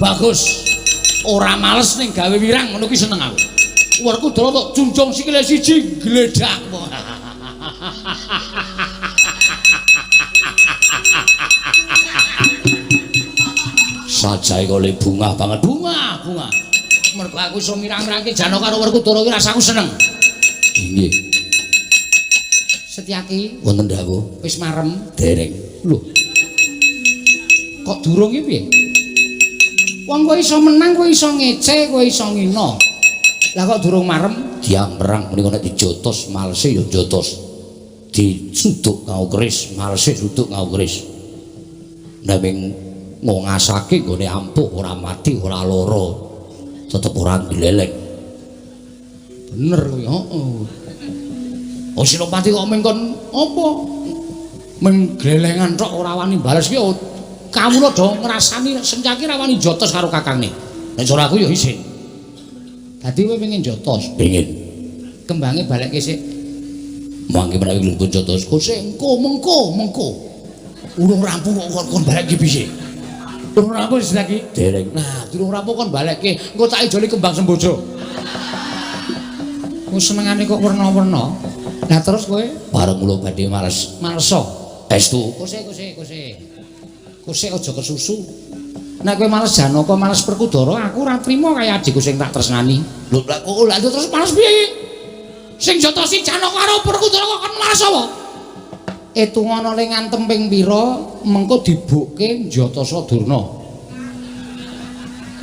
Bagus. Ora males ning gawe wirang ngono ki seneng aku. Werkudara tok junjung sikile siji gledak. Sajae kok le bungah banget. Bungah, bungah. Mergo aku iso mirang-mirangke Janaka karo Werkudara ki rasaku seneng. Nggih. Setyaki wonten dawuh wis marem dereng. Lho. Kok durung iki piye? Wong kowe iso menang, kowe iso ngece, kowe iso ngina. Lah kok durung marem? Tiang perang menika nek dijotos malese ya jotos. Disuduk nganggo keris, malese suduk nganggo keris. Naming ngongasake nggone ampuh ora mati, ora lara. Tetep ora gleleng. Bener kuwi, heeh. Oh Sinopati kok mengkon apa? Meng glelengan tok ora wani bales ki kawula do ngrasani Setyaki ora wani jotos karo kakangne. Nek cara aku ya isin. Dadi kowe pengen jotos? Pengen. Kembange balekke sik. Mangke menawi dipun jotos. Kok sik engko mengko mengko. Urung rampung kok kon balekke piye? Urung rampung Setyaki? Dereng. Nah, durung rampung kon balekke, engko tak ijoli kembang sembojo. Ku senengane kok werna-werna. Lah terus kowe bareng kula badhe males. Maleso. Estu. Kose kose kose. Kose aja kesusu. Nek kowe males Janaka, males Werkudara, aku ora trima kaya adikku sing tak tresnani. Lho, lah kok lha terus males piye? Sing jotosi Janaka karo Werkudara kok kon males apa? Etungana le ngantem ping pira, mengko dibukke Njatasa Durna.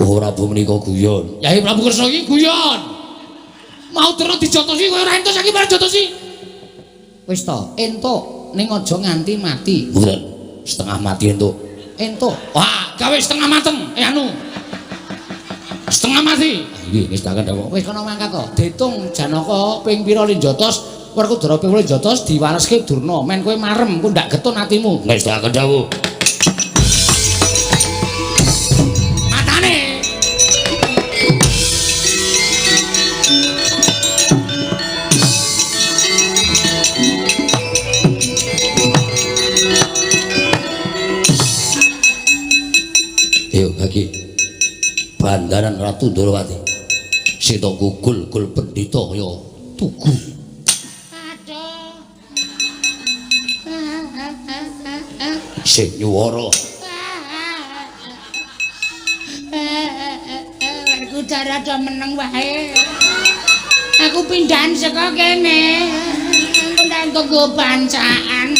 Oh, Prabu menika guyon. Yai Prabu Kresna iki guyon. Mau Durna dijotosi kowe ora entuk saiki bareng jotosi. Wis to, entuk ning aja nganti mati. Mboten, setengah mati entuk. Entuk. Wah, gawe setengah mateng. Anu. Setengah mati. Nggih, wis tak kandhawuh. Wis kono mangkat to. Ditung Janaka ping pira le njotos, Werkudara ping pira njotos diwaleske Durna. Men kowe marem, ku ndak getun atimu. Wis tak kandhawuh. Matane. Ayo bagi Bandaran Ratu Ndorowati. Sita gugul gul pendhita kaya tugu. Aduh. Sing nyuwara. Werkudara do meneng wae. Aku pindahan saka kene. Aku ndak entuk nggo bancaan.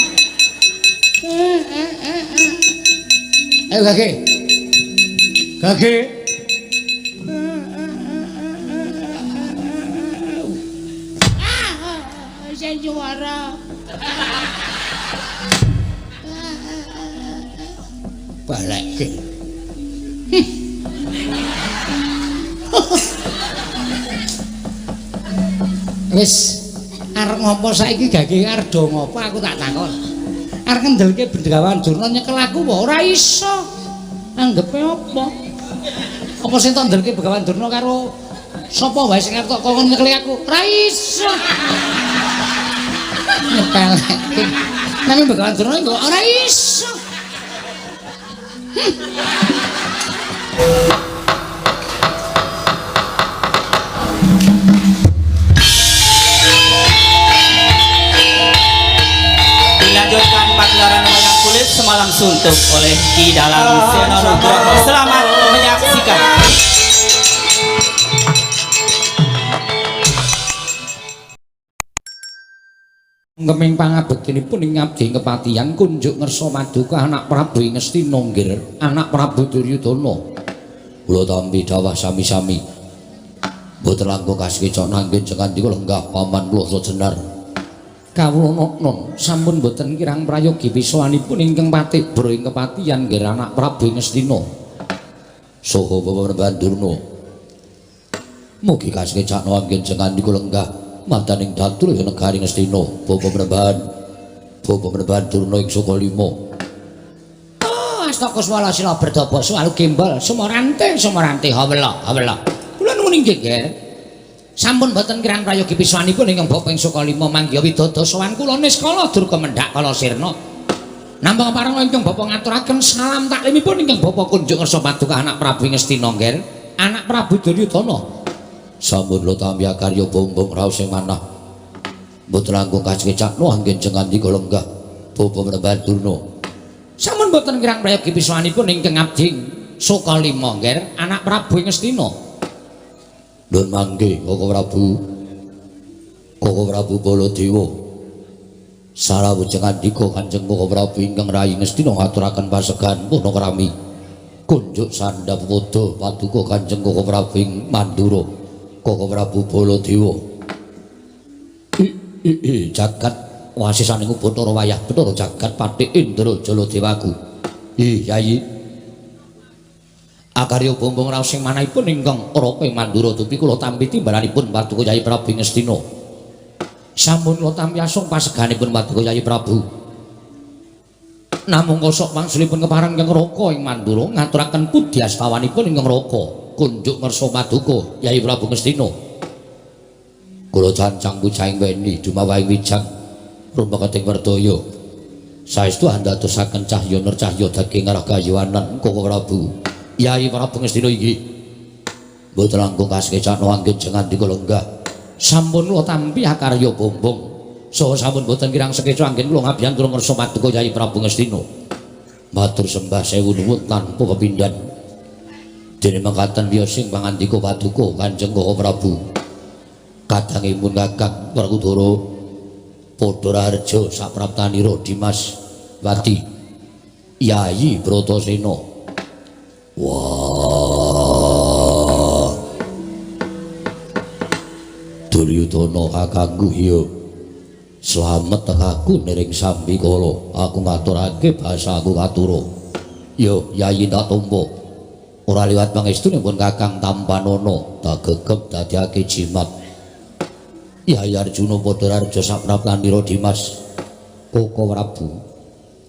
Ayo Gage. Gage. Ah, sing juara. Balekke. Wis arep ngopo saiki Gage arep do ngopo aku tak takon. Arep ngendelke Bengawan Durna nyekel aku apa ora iso. Anggepe apa? Apa sing tak ndelke Begawan Durna karo sapa wae sing arep kok kon nyekeli aku? Ora iso. Nyepeleke. Nanging Begawan Durna kok ora iso. Dilanjutkan pagelaran wayang kulit semalam suntuk oleh Ki Dalang Seno Nugroho. Selamat menyaksikan. Ngeming pangabektinipun ing ngabdi kepatihan kunjuk ngersa maduka anak Prabu Ngastina nggir anak Prabu Duryudana. Kula tampi dawah sami-sami. Mboten langkung kasekecak nanggen jengandika lenggah paman kula jenar. Kawula noknon sampun boten kirang prayogi pisowanipun ingkang patibra ing kepatihan nggir anak Prabu Ngastina. Saha Bapak Durna. Mugi kasekecakna anggen jengandika lenggah madaning datul ya negari Ngastina. Bapak Panembahan Durna ing Sukalima. Oh, astaka swala sila berdaba swalu gembol sumorante sumorante hawela hawela. Kula nuwun inggih nggih. Sampun boten kirang prayogi pisowanipun ingkang bapa ing Sukalima manggiha widada sowan kula niskala durga mendhak kala sirna. Nampa kepareng ingkang Bapak ngaturaken salam taklimipun ingkang Bapak kunjuk ngersa paduka anak Prabu Ngastina Ngger, anak Prabu Duryudana. Sampun kula tampi akarya bombong raos sing manah. Mboten langkung kasekecakno anggen jengandika lenggah Bapak Prabu Durna. Sampun boten kirang prayogi piswanipun ingkang abdi Sukalima Ngger, anak Prabu Ngastina. Nuwun mangke Koko Prabu. Koko Prabu Baladewa. Sarawujeng andika Kanjeng Koko Prabu ingkang rayi Ngastina ngaturaken pasegan purnakrami. Kunjuk sandhap padha paduka Kanjeng Koko Prabu ing Mandura. Koko Prabu Baladewa. Jagat wasisaning Bathara wayah Bathara jagat Patih Indra Jaladewaku. Yayi. Akarya bombong raos sing manahipun ingkang Raka ing Mandura dupi kula tampi timbalanipun paduka Yayi Prabu Ngastina. Sampun kula tampi asung paseganipun paduka Yayi Prabu. Namung kosok wangsulipun kepareng ingkang Raka ing Mandura ngaturaken pudhi astawanipun ingkang Raka kunjuk ngersa paduka Yayi Prabu Ngastina. Kula cancang pujaing weni dumawahing wijang rumeketing werdaya. Saestu andadosaken cahya nercahya daging arah gayuwanan Koko Prabu. Yayi Prabu Ngastina iki mboten langkung kasekecakno anggen jengandika lenggah. Sampun kula tampi akarya bombong. Saha sampun boten kirang sekeca anggen kula ngabiyantura ngersa paduka Yayi Prabu Ngastina. Matur sembah sewu nuwun tanpa pepindhan. Dene mekaten wiyosing pangandika paduka Kanjeng Koko Prabu. Kadangipun Kakang Werkudara padha raharja sapraptanira Dimas Wati Yayi Bratasena. Wah. Duryudana kakangku iya. Slamet aku niring sambikala, aku ngaturake basaku katura. Yo Yayi tak tampa. Ora liwat pangestunipun Kakang Tampanana, tak gegem dadiake jimat. Yayi Arjuna padha raharja sapraptanira Dimas Koko Prabu.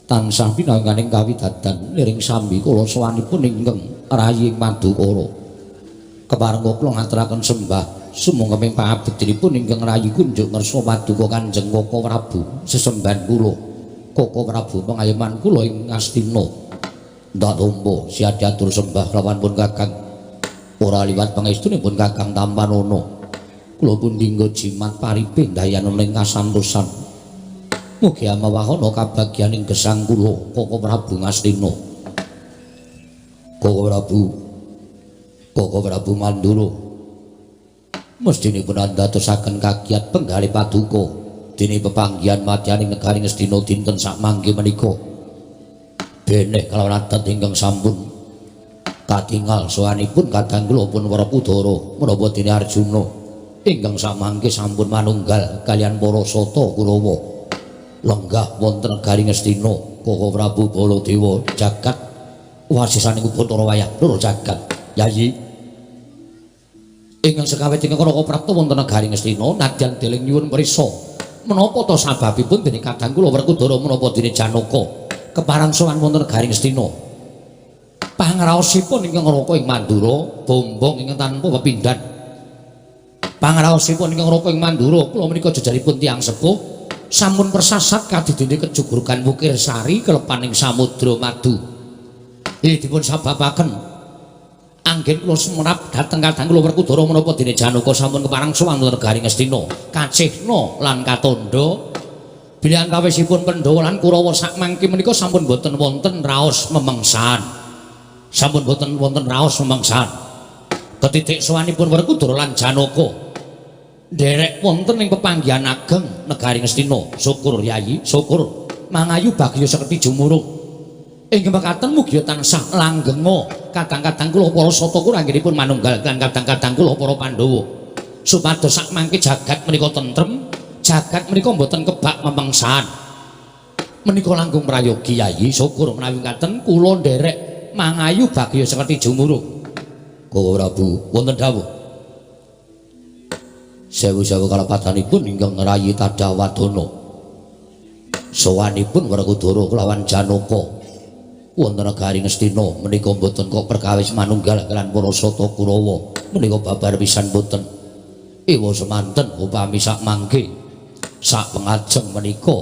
Tansah pinangganing kawidadan niring sambikala sowanipun ingkang rayi ing Madukara. Keparengga kula ngaturaken sembah sumangga pangabektinipun ingkang rayi kunjuk ngersa paduka Kanjeng Koko Prabu sesembahan kula. Koko Prabu pengayoman kula ing Ngastina. Ndak tampa siadiatur sembah lawan pun Kakang. Ora liwat pangestunipun Kakang Tampanana. Kula pun dinggo jimat paripe ndayana ing kasantosan. Mugi amawahana kabagyaning gesang kula Koko Prabu Ngastina. Koko Prabu, Koko Prabu Mandura. Mestinipun andadosaken kagiat penggalih paduka dene pepanggihan madyaning negari Ngastina dinten sakmangke menika. Beneh kalawan adat ingkang sampun katingal sowanipun kadang kula pun Werkudara menapa dene Arjuna ingkang samangke sampun manunggal kaliyan para sata Kurawa lenggah wonten negari Ngastina. Koko Prabu Baladewa jagat wasisaning Bathara wayah loro jagat. Yayi ingkang sekawit ingkang Raka prapta wonten negari Ngastina nadyan deling nyuwun prisa menapa ta sababipun dene kadang kula Werkudara menapa dene Janaka keparang sowan wonten negari Ngastina. Pangraosipun ingkang Raka ing Mandura bombong ingkang tanpa pepindhan. Pangraosipun ingkang Raka ing Mandura kula menika jejeripun tiyang sepuh sampun persasat kadidene kejugurugan Wukir Sari kelepaning Samudra Madu. Dipun sababaken anggen kula semerap dhateng kadang kula Werkudara menapa dene Janaka sampun keparang sowan wonten negari Ngastina kacihna lan katandha bilih antawisipun Pandhawa lan Kurawa sakmangke menika sampun boten wonten raos memengsan. Sampun boten wonten raos memengsan. Ketitik sowanipun Werkudara lan Janaka nderek wonten ing pepanggihan ageng negari Ngastina. Syukur Yayi, syukur mangayu bagya sekti jumurung. Inggih mekaten mugi tansah langgenga kadang-kadang kula para sata kula anggenipun manunggal lan kadang-kadang kula para Pandhawa supados sakmangke jagat menika tentrem, jagat menika mboten kebak memengsan. Menika langkung prayogi Yayi, syukur menawi ngaten kula nderek mangayu bagya sekti jumurung. Koko Prabu wonten dawuh. Sewu-sewu kalepatanipun ingkang rayi Tadawadana. Sowanipun Werkudara kelawan Janaka wonten negari Ngastina menika mboten kok perkawis manunggal kaliyan para sata Kurawa menika babar pisan mboten. Ewa semanten upami sakmangke sak pengajeng menika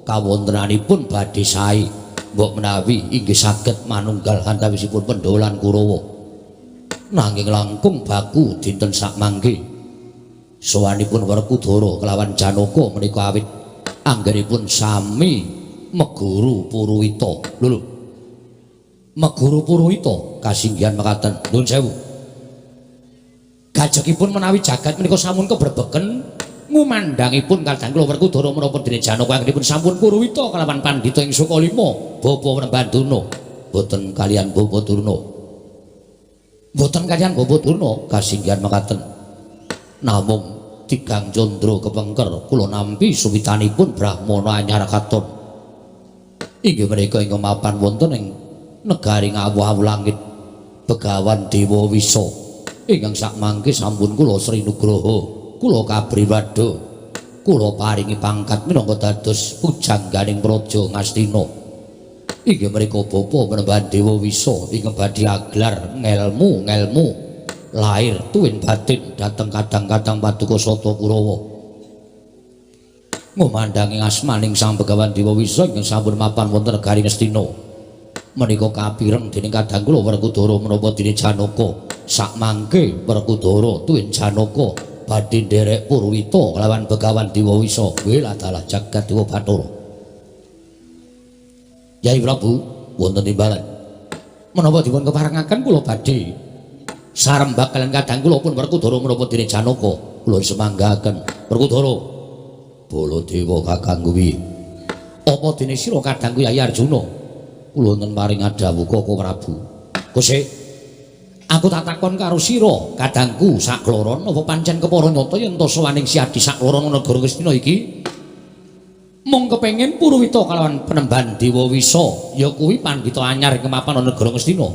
kawontenanipun badhe sae. Mbok menawi inggih saged manunggal antawisipun Pandhawa lan Kurawa. Nanging langkung baku dinten sakmangke. Sowanipun Werkudara kelawan Janaka menika awit anggenipun sami meguru Puruwita. Lho lho. Meguru Puruwita kasinggihan mekaten. Nuwun sewu. Gajekipun menawi jagat menika sampun kebrebeken ngumandhangipun kadang kula Werkudara menapa dene Janaka anggenipun sampun Puruwita kelawan pandhita ing Sukalima Bapa Panembahan Durna. Boten kaliyan Bapa Durna. Boten kaliyan Bapa Durna kasinggihan mekaten. Namung tigang candra kepengker kula nampi suwitanipun Brahmana anyar katon. Inggih menika ingkang mapan wonten ing negari Ngawu-awu langit Begawan Dewa Wisa ingkang sakmangke sampun kula Sri Nugraha kula kabriwada kula paringi pangkat minangka dados pujangganing praja Ngastina. Inggih menika Bapa Panembahan Dewa Wisa ingkang badhe aglar ngelmu-ngelmu lahir tuwin batin dhateng kadang-kadang paduka Sata Kurawa. Ngumandangi asmaning Sang Begawan Dewa Wisa ingkang sampun mapan wonten negari Ngastina. Menika kapireng dening kadang kula Werkudara menapa dene Janaka. Sakmangke Werkudara tuwin Janaka badhe nderek Purwita kelawan Begawan Dewa Wisa. Weladalah jagat Dewa Bathara. Yai Prabu wonten timbalan. Menapa dipun keparengaken kula badhe sarembak kaliyan kadang kula pun Werkudara menapa dene Janaka. Kula semanggaken Werkudara. Baladewa kakangku piye? Apa dene sira kadangku Yai Arjuna? Kula wonten paring adhawuh Koko Prabu. Kose, aku tak takon karo sira kadangku sakloron apa pancen kepara nyata yen ta sowaning Siadi sakloron negara Ngastina iki mung kepengin Purwita kalawan Panembahan Dewa Wisa ya kuwi pandhita anyar ing mapan negara Ngastina.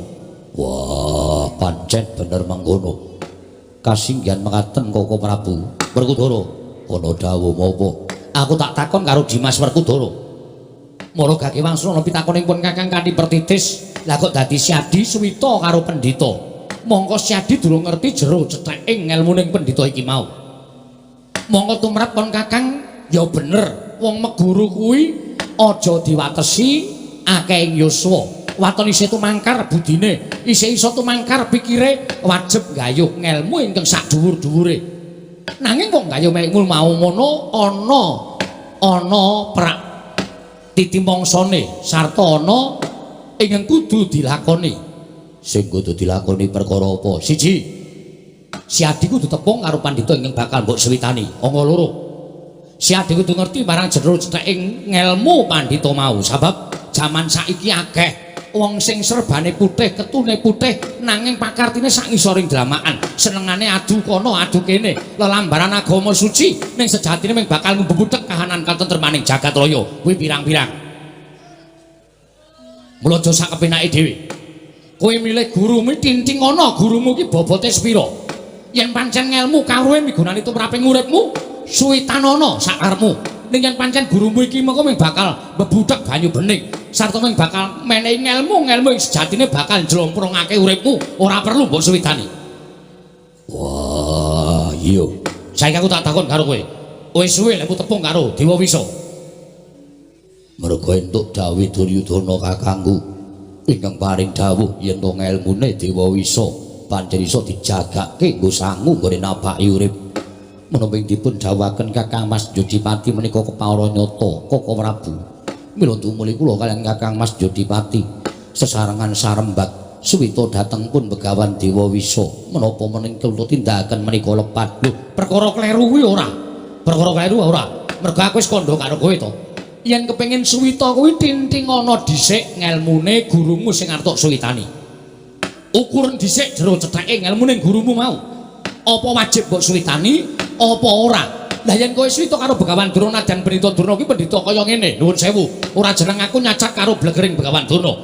Wah, pancen bener mangkono. Kasinggihan mekaten Koko Prabu. Werkudara, ana dawuh menapa? Aku tak takon karo Dimas Werkudara. Mara gage wangsul ana pitakonipun Kakang kanthi pertitis. Lah kok dadi Siadi suwita karo pendhita. Mongko Siadi durung ngerti jero cethaking ngelmuning pendhita iki mau. Mongko tumrap kon Kakang ya bener wong meguru kuwi aja diwatesi akehing yuswa. Waton isih tumangkar budine, isih iso tumangkar pikire, wajib gayuh ngelmu ingkang sak dhuwur-dhuwure. Nanging wong gayuh ngelmu mau ngono ana ana prak titi mangsane sarta ana ingkang kudu dilakoni. Sing kudu dilakoni perkara apa? Siji, Siadi kudu tepung karo pandhita ingkang bakal mbok suwitani. Angka loro, Siadi kudu ngerti marang jero cethaking ngelmu pandhita mau. Sebab jaman saiki akeh wong sing serbane putih, ketune putih, nanging pakartine sak ngisoring dramakan. Senengane adu kono, adu kene, lelambaran agama suci ning sejatine mung bakal mbebudhek kahanan katentremaning jagat raya. Kuwi pirang-pirang. Mula aja sak kepenake dhewe. Kowe milih gurumu tinting ana gurumu ki bobote sepira. Yen pancen ngelmu kawruhe migunani tumraping uripmu, suwitanana sak karepmu. Ning yen pancen gurumu iki mengko mung bakal mbebudhek banyu bening, sarta mung bakal menehi ngelmu-ngelmu ing sejatine bakal njlomprongake uripmu, ora perlu mbok suwitani. Wah, iya. Saiki aku tak takon karo kowe. Wis suwe lek tepung karo Dewa Wisa. Merga entuk dawuh Duryudana kakangku ingkang paring dawuh yen to ngelmune Dewa Wisa pancen iso dijagake nggo sangu nggone napaki urip. Menapa ing dipun dawuhaken Kakang Mas Jodipati menika kepara nyata Koko Prabu. Mila tumuli kula kaliyan Kakang Mas Jodipati sesarengan sarembak suwita dhateng pun Begawan Dewa Wisa. Menapa mening kula tindakaken menika lepat? Lho, perkara kleru kuwi ora. Perkara kleru ora. Mergo aku wis kandha karo kowe to. Yen kepengin suwita kuwi tintingana dhisik ngelmune gurumu sing arep tok suwitani. Ukuran dhisik jero cethake ngelmune gurumu mau. Apa wajib mbok suwitani apa ora? Lah yen kowe suwita karo Begawan Durna dan Pendhita Durna kuwi pendhita kaya ngene, nuwun sewu. Ora jeneng aku nyacat karo blegering Begawan Durna.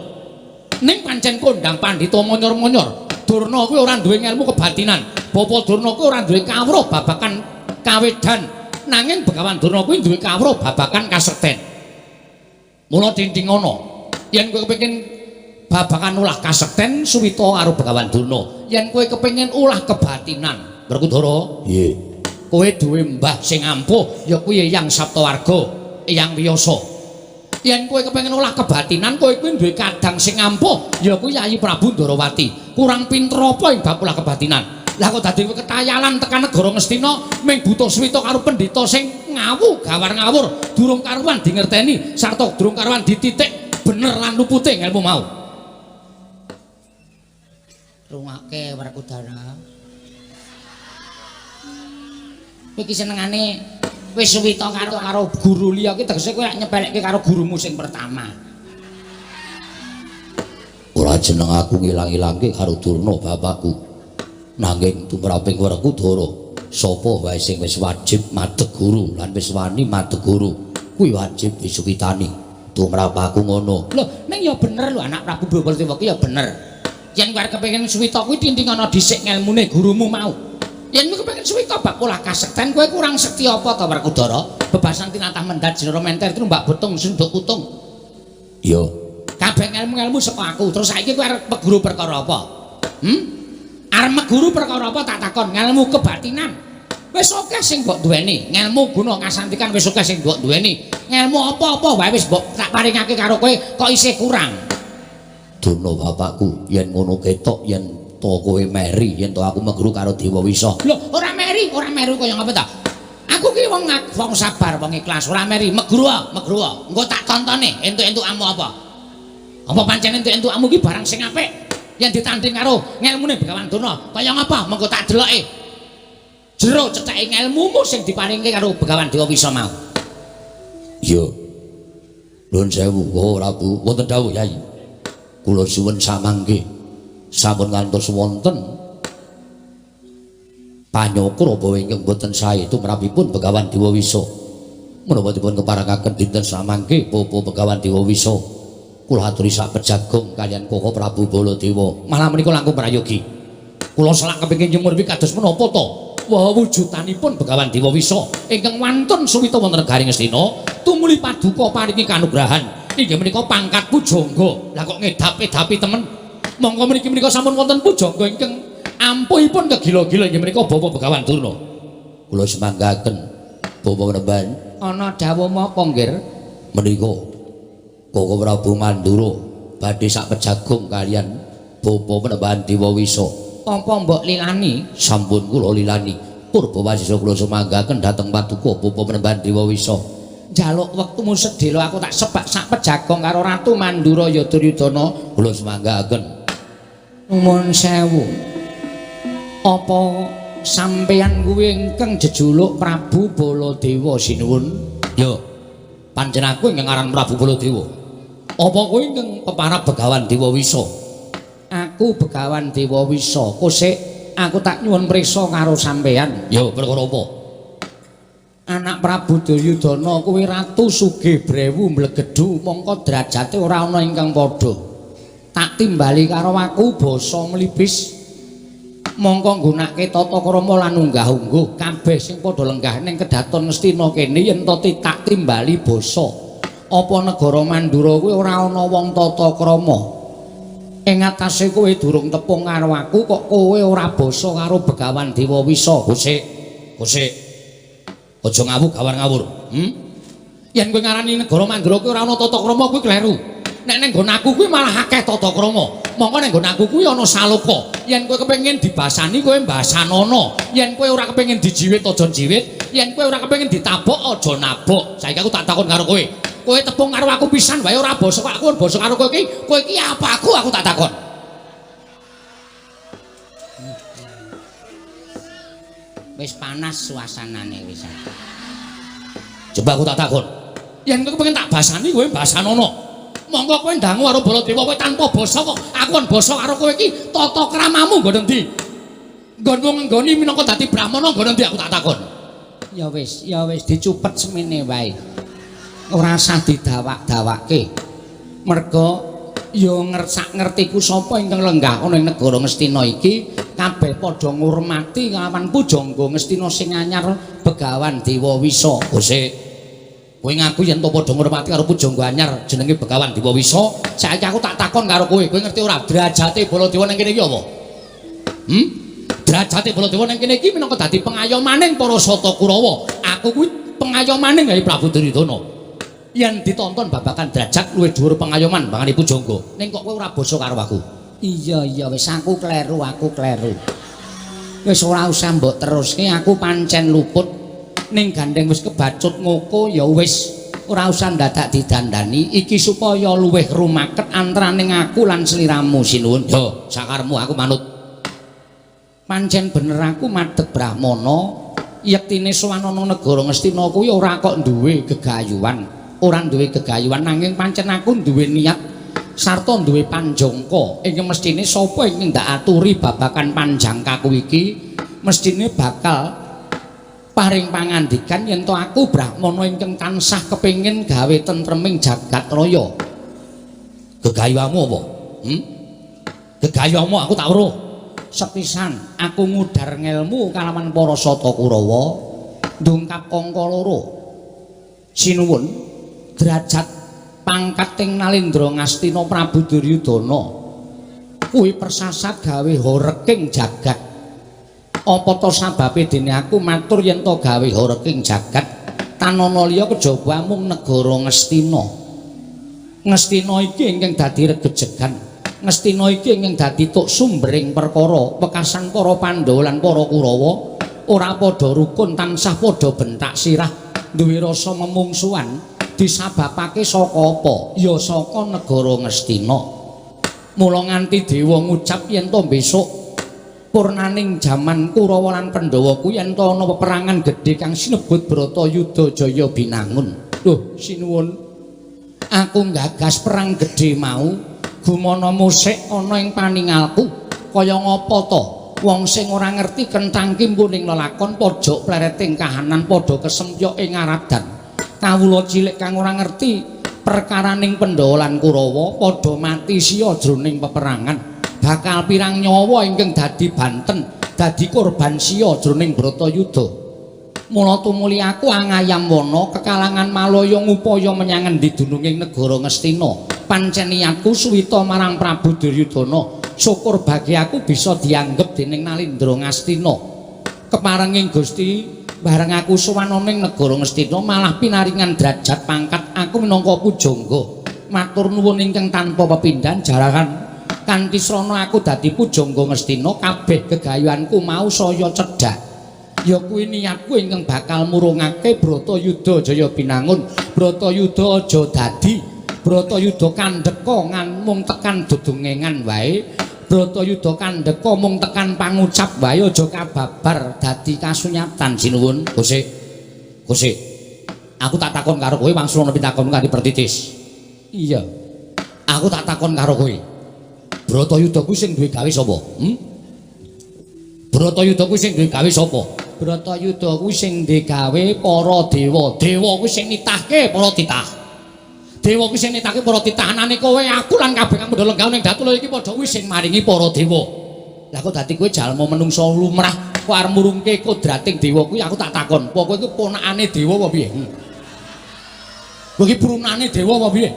Ning pancen kondang pandhita monyor-monyor. Durna kuwi ora duwe ngelmu kebatinan. Bapa Durna kuwi ora duwe kawruh babakan kawedan. Nanging Begawan Durna kuwi duwe kawruh babakan kasekten. Mula tintingana, yen kowe kepengin babakan ulah kasekten suwita karo Begawan Durna. Yen kowe kepengin ulah kebatinan, Werkudara, nggih. Kowe duwe mbah sing ampuh ya kuwi Eyang Saptawarga, Eyang Wiyasa. Yen kowe kepengin olah kebatinan, kowe kuwi duwe kadang sing ampuh, ya kuwi Yayi Prabu Ndarawati. Kurang pinter apa ing bab olah kebatinan? Lah kok dadi kowe ketayalan tekan negara Ngastina ming buta suwita karo pendhita sing ngawu gawar ngawur, durung karuan dingerteni sarta durung karuan dititik bener lan lupute ngelmu mau. Rungake Werkudara. Kowe iki senengane wis suwita karo guru liya iki tegese kowe nyepelekke karo gurumu sing pertama. Ora jeneng aku ngilang-ilangke karo Durna bapakku. Nanging tumraping Werkudara, sapa wae sing wis wajib madheg guru lan wis wani madheg guru, kuwi wajib disuwitani. Tumrap aku ngono. Lho, ning ya bener lho anak Prabu Baladewa ki ya bener. Yen kowe kepengin suwita kuwi tintingana dhisik ngelmune gurumu mau. Yen kowe kepengin suwita bab olah kasekten, kowe kurang sekti apa to Werkudara? Bebasan tinatah mendhat jenara menter trumbak betung sunduk kutung. Iya. Kabeh ngelmu-ngelmu saka aku. Terus saiki kowe arep meguru perkara apa? Arep meguru perkara apa tak takon? Ngelmu kebatinan. Wis akeh sing mbok duweni. Ngelmu guna kasantikan wis akeh sing mbok duweni. Ngelmu apa-apa wae wis mbok tak paringake karo kowe kok isih kurang. Durna bapakku, yen ngono ketok yen to kowe meri, yen to aku meguru karo Dewa Wisa. Lho, ora meri kaya ngapa ta? Aku ki wong sabar, wong ikhlas, ora meri. Meguru, meguru. Engko tak tontone entuk-entukamu apa. Apa pancen entuk-entukamu ki barang sing apik yen ditanding karo ngelmune Begawan Durna, kaya ngapa? Mengko tak deloke. Jero cetheke ngelmumu sing diparingke karo Begawan Dewa Wisa mau. Iya. Nuwun sewu, oh Prabu, wonten dawuh Yai. Kula suwun samangke sampun ngantos wonten panyokra ingkang boten sae tumrapipun Begawan Dewa Wisa. Menapa dipun keparengaken dinten samangke Bapak Begawan Dewa Wisa kula aturi sak pejagong kaliyan Koko Prabu Baladewa. Malah menika langkung prayogi. Kula selak kepengin nyumurwi kados menapa to wujudanipun Begawan Dewa Wisa ingkang wantun suwita wonten negari Ngastina tumuli paduka paringi kanugrahan inggih menika pangkat pujangga. Lah kok ngedap-edapi temen. Monggo mriki menika sampun wonten pujangga ingkang ampuhipun kegila-gila inggih menika Bapak Begawan Durna. Kula semanggaken Bapak Panembahan. Ana dawuh menapa nggih? Menika Koko Prabu Mandura badhe sak pejagong kaliyan Bapak Panembahan Dewa Wisa. Apa mbok lilani? Sampun kula lilani. Purba wasisa kula sumanggaken dhateng paduka Bapak Panembahan Dewa Wisa. Njaluk wektumu sedhela aku tak sebak sak pejagong karo Ratu Mandura ya Duryudana. Kula sumanggaken. Nuwun sewu. Apa sampeyan kuwi ingkang jejuluk Prabu Baladewa sinuwun? Ya. Pancen aku ingkang aran Prabu Baladewa. Apa kowe ingkang peparab Begawan Dewa Wisa? Aku Begawan Dewa Wisa. Kosek aku tak nyuwun prisa karo sampeyan. Ya, perkara apa? Anak Prabu Duryudana kuwi ratu sugih brewu mlegedhu mongko derajate ora ana ingkang padha. Tak timbali karo aku basa mlibis. Mongko nggunakake tata krama lan unggah-ungguh kabeh sing padha lenggah ning kedaton Ngastina kene yen to tak timbali basa. Apa negara Mandura kuwi ora ana wong tata krama? Ing atase kowe durung tepung karo aku kok kowe ora basa karo Begawan Dewa Wisa. Kosek, kosek. Aja ngawur gawar ngawur. Yen kowe ngarani negara Mandura kuwi ora ana tata krama kuwi kleru. Nek ning nggon aku kuwi malah akeh tata krama. Mongko ning nggon aku kuwi ana saloka. Yen kowe kepengin dibasani kowe mbasanono. Yen kowe ora kepengin dijiwit aja jiwit. Yen kowe ora kepengin ditabok aja nabok. Saiki aku tak takon karo kowe. Kowe tepung karo aku pisan wae ora basa kok aku basa karo kowe iki. Kowe iki apa aku aku tak takon. Wis panas suasanane wis. Coba aku tak takon. Yen kowe kepengin tak basani kowe basanono. Monggo kowe ndangu karo Baladewa kowe tanpa basa kok aku kon basa karo kowe iki tata kramamu nggon endi? Nggonmu ngenggoni minangka dadi brahmana nggon endi aku tak takon. Ya wis dicupet semene wae. Ora usah didawak-dawake. Merga ya ngersak ngertiku sapa ingkang lenggah ana ing negara Ngastina iki kabeh padha ngurmati kelawan pujangga Ngastina sing anyar Begawan Dewa Wisa. Kosek. Kowe ngaku yen to padha ngurmati karo pujangga anyar jenenge Begawan Dewa Wisa. Saiki aku tak takon karo kowe, kowe ngerti ora derajate Baladewa ning kene iki apa? Derajate Baladewa ning kene iki minangka dadi pengayomaning para Sata Kurawa. Aku kuwi pengayomaning gawe Prabu Duryudana. Yen ditonton babagan derajat luwih dhuwur pengayoman bangane pujangga. Ning kok kowe ora basa karo aku. Iya iya wis aku kleru, aku kleru. Wis ora usah mbok teruske, aku pancen luput. Ning gandeng wis kebacut ngoko ya wis ora usah ndadak didandani iki supaya luwih rumaket antaraning aku lan sliramu sinuwun. Yo, sakarmu aku manut. Pancen bener aku madhep Brahmana, yektine sowan ana negara Ngastina kuwi ora kok duwe gegayuhan, ora duwe gegayuhan nanging pancen aku duwe niat sarta duwe panjangka ingkang mestine sapa ing ndak aturi babagan panjangkaku iki mestine bakal paring pangandikan yen to aku Brahmana ingkang tansah kepengin gawe tentreming jagat raya. Gegayuhanmu apa? Gegayuhanmu aku tak weruh. Sepisan aku ngudar ngelmu kalawan para Sata Kurawa ndungkap angka loro. Sinuwun derajat pangkat ing Nalendra Ngastina Prabu Duryudana kuwi persasat gawe horeking jagat. Apa to sababe dene aku matur yen to gawe horeking jagat tanana liya kejaba mung negara Ngastina. Ngastina iki ingkang dadi regejegan. Ngastina iki ingkang dadi tuk sumbering perkara wekasan para Pandhawa lan para Kurawa ora padha rukun tansah padha bentak sirah duwe rasa memungsuhan disababake saka apa? Ya saka negara Ngastina. Mula nganti dewa ngucap yen to besok purnaning jaman Kurawa lan Pandhawa kuwi yen to ana peperangan gedhe kang sinebut Bratayuda Jaya Binangun. Loh, sinuwun, aku nggagas perang gedhe mau gumana musik ana ing paningalku kaya ngapa to wong sing ora ngerti kenthang kimpuning lelakon pojok plereting kahanan padha kesempyok ing aradan. Kawula cilik kang ora ngerti perkaraning Pandhawa lan Kurawa padha mati siya jroning peperangan. Bakal pirang nyawa ingkang dadi banten, dadi korban siya jroning Bratayuda. Mula tumuli aku angayam wana kekalangan Malaya ngupaya menyang endi dununging negara Ngastina. Pancen niatku suwita marang Prabu Duryudana. Syukur bagi aku bisa dianggep dening Nalendra Ngastina. Keparenging Gusti, bareng aku sowan ana ing negara Ngastina malah pinaringan derajat pangkat aku minangka pujangga. Matur nuwun ingkang tanpa pepindhan jarahan kanthi srana aku dadi pujangga Ngastina kabeh gegayuhanku mau saya cedhak. Ya kuwi niatku ingkang bakal murungake Bratayuda Jaya Binangun. Bratayuda aja dadi Bratayuda kandheka ngan mung tekan dodongengan wae. Bratayuda kandheka mung tekan pangucap wae aja kababar dadi kasunyatan. Sinuwun, Gusti. Gusti. Aku tak takon karo kowe wangsul ana pitakon kanthi pertitis. Iya. Aku tak takon karo kowe. Bratayuda kuwi sing duwe gawe sapa? Bratayuda kuwi sing duwe gawe sapa? Bratayuda kuwi sing digawe para dewa. Dewa kuwi sing nitahke para titah. Dewa kuwi sing nitahke para titah anane kowe aku lan kabeh kang padha lenggah ning Datulaya iki padha kuwi sing maringi para dewa. Lah kok dadi kowe jalma menungsa lumrah kok arep murungke kodrating dewa kuwi aku tak takon, apa kowe iki ponakane dewa apa piye? Kowe iki prunane dewa apa piye?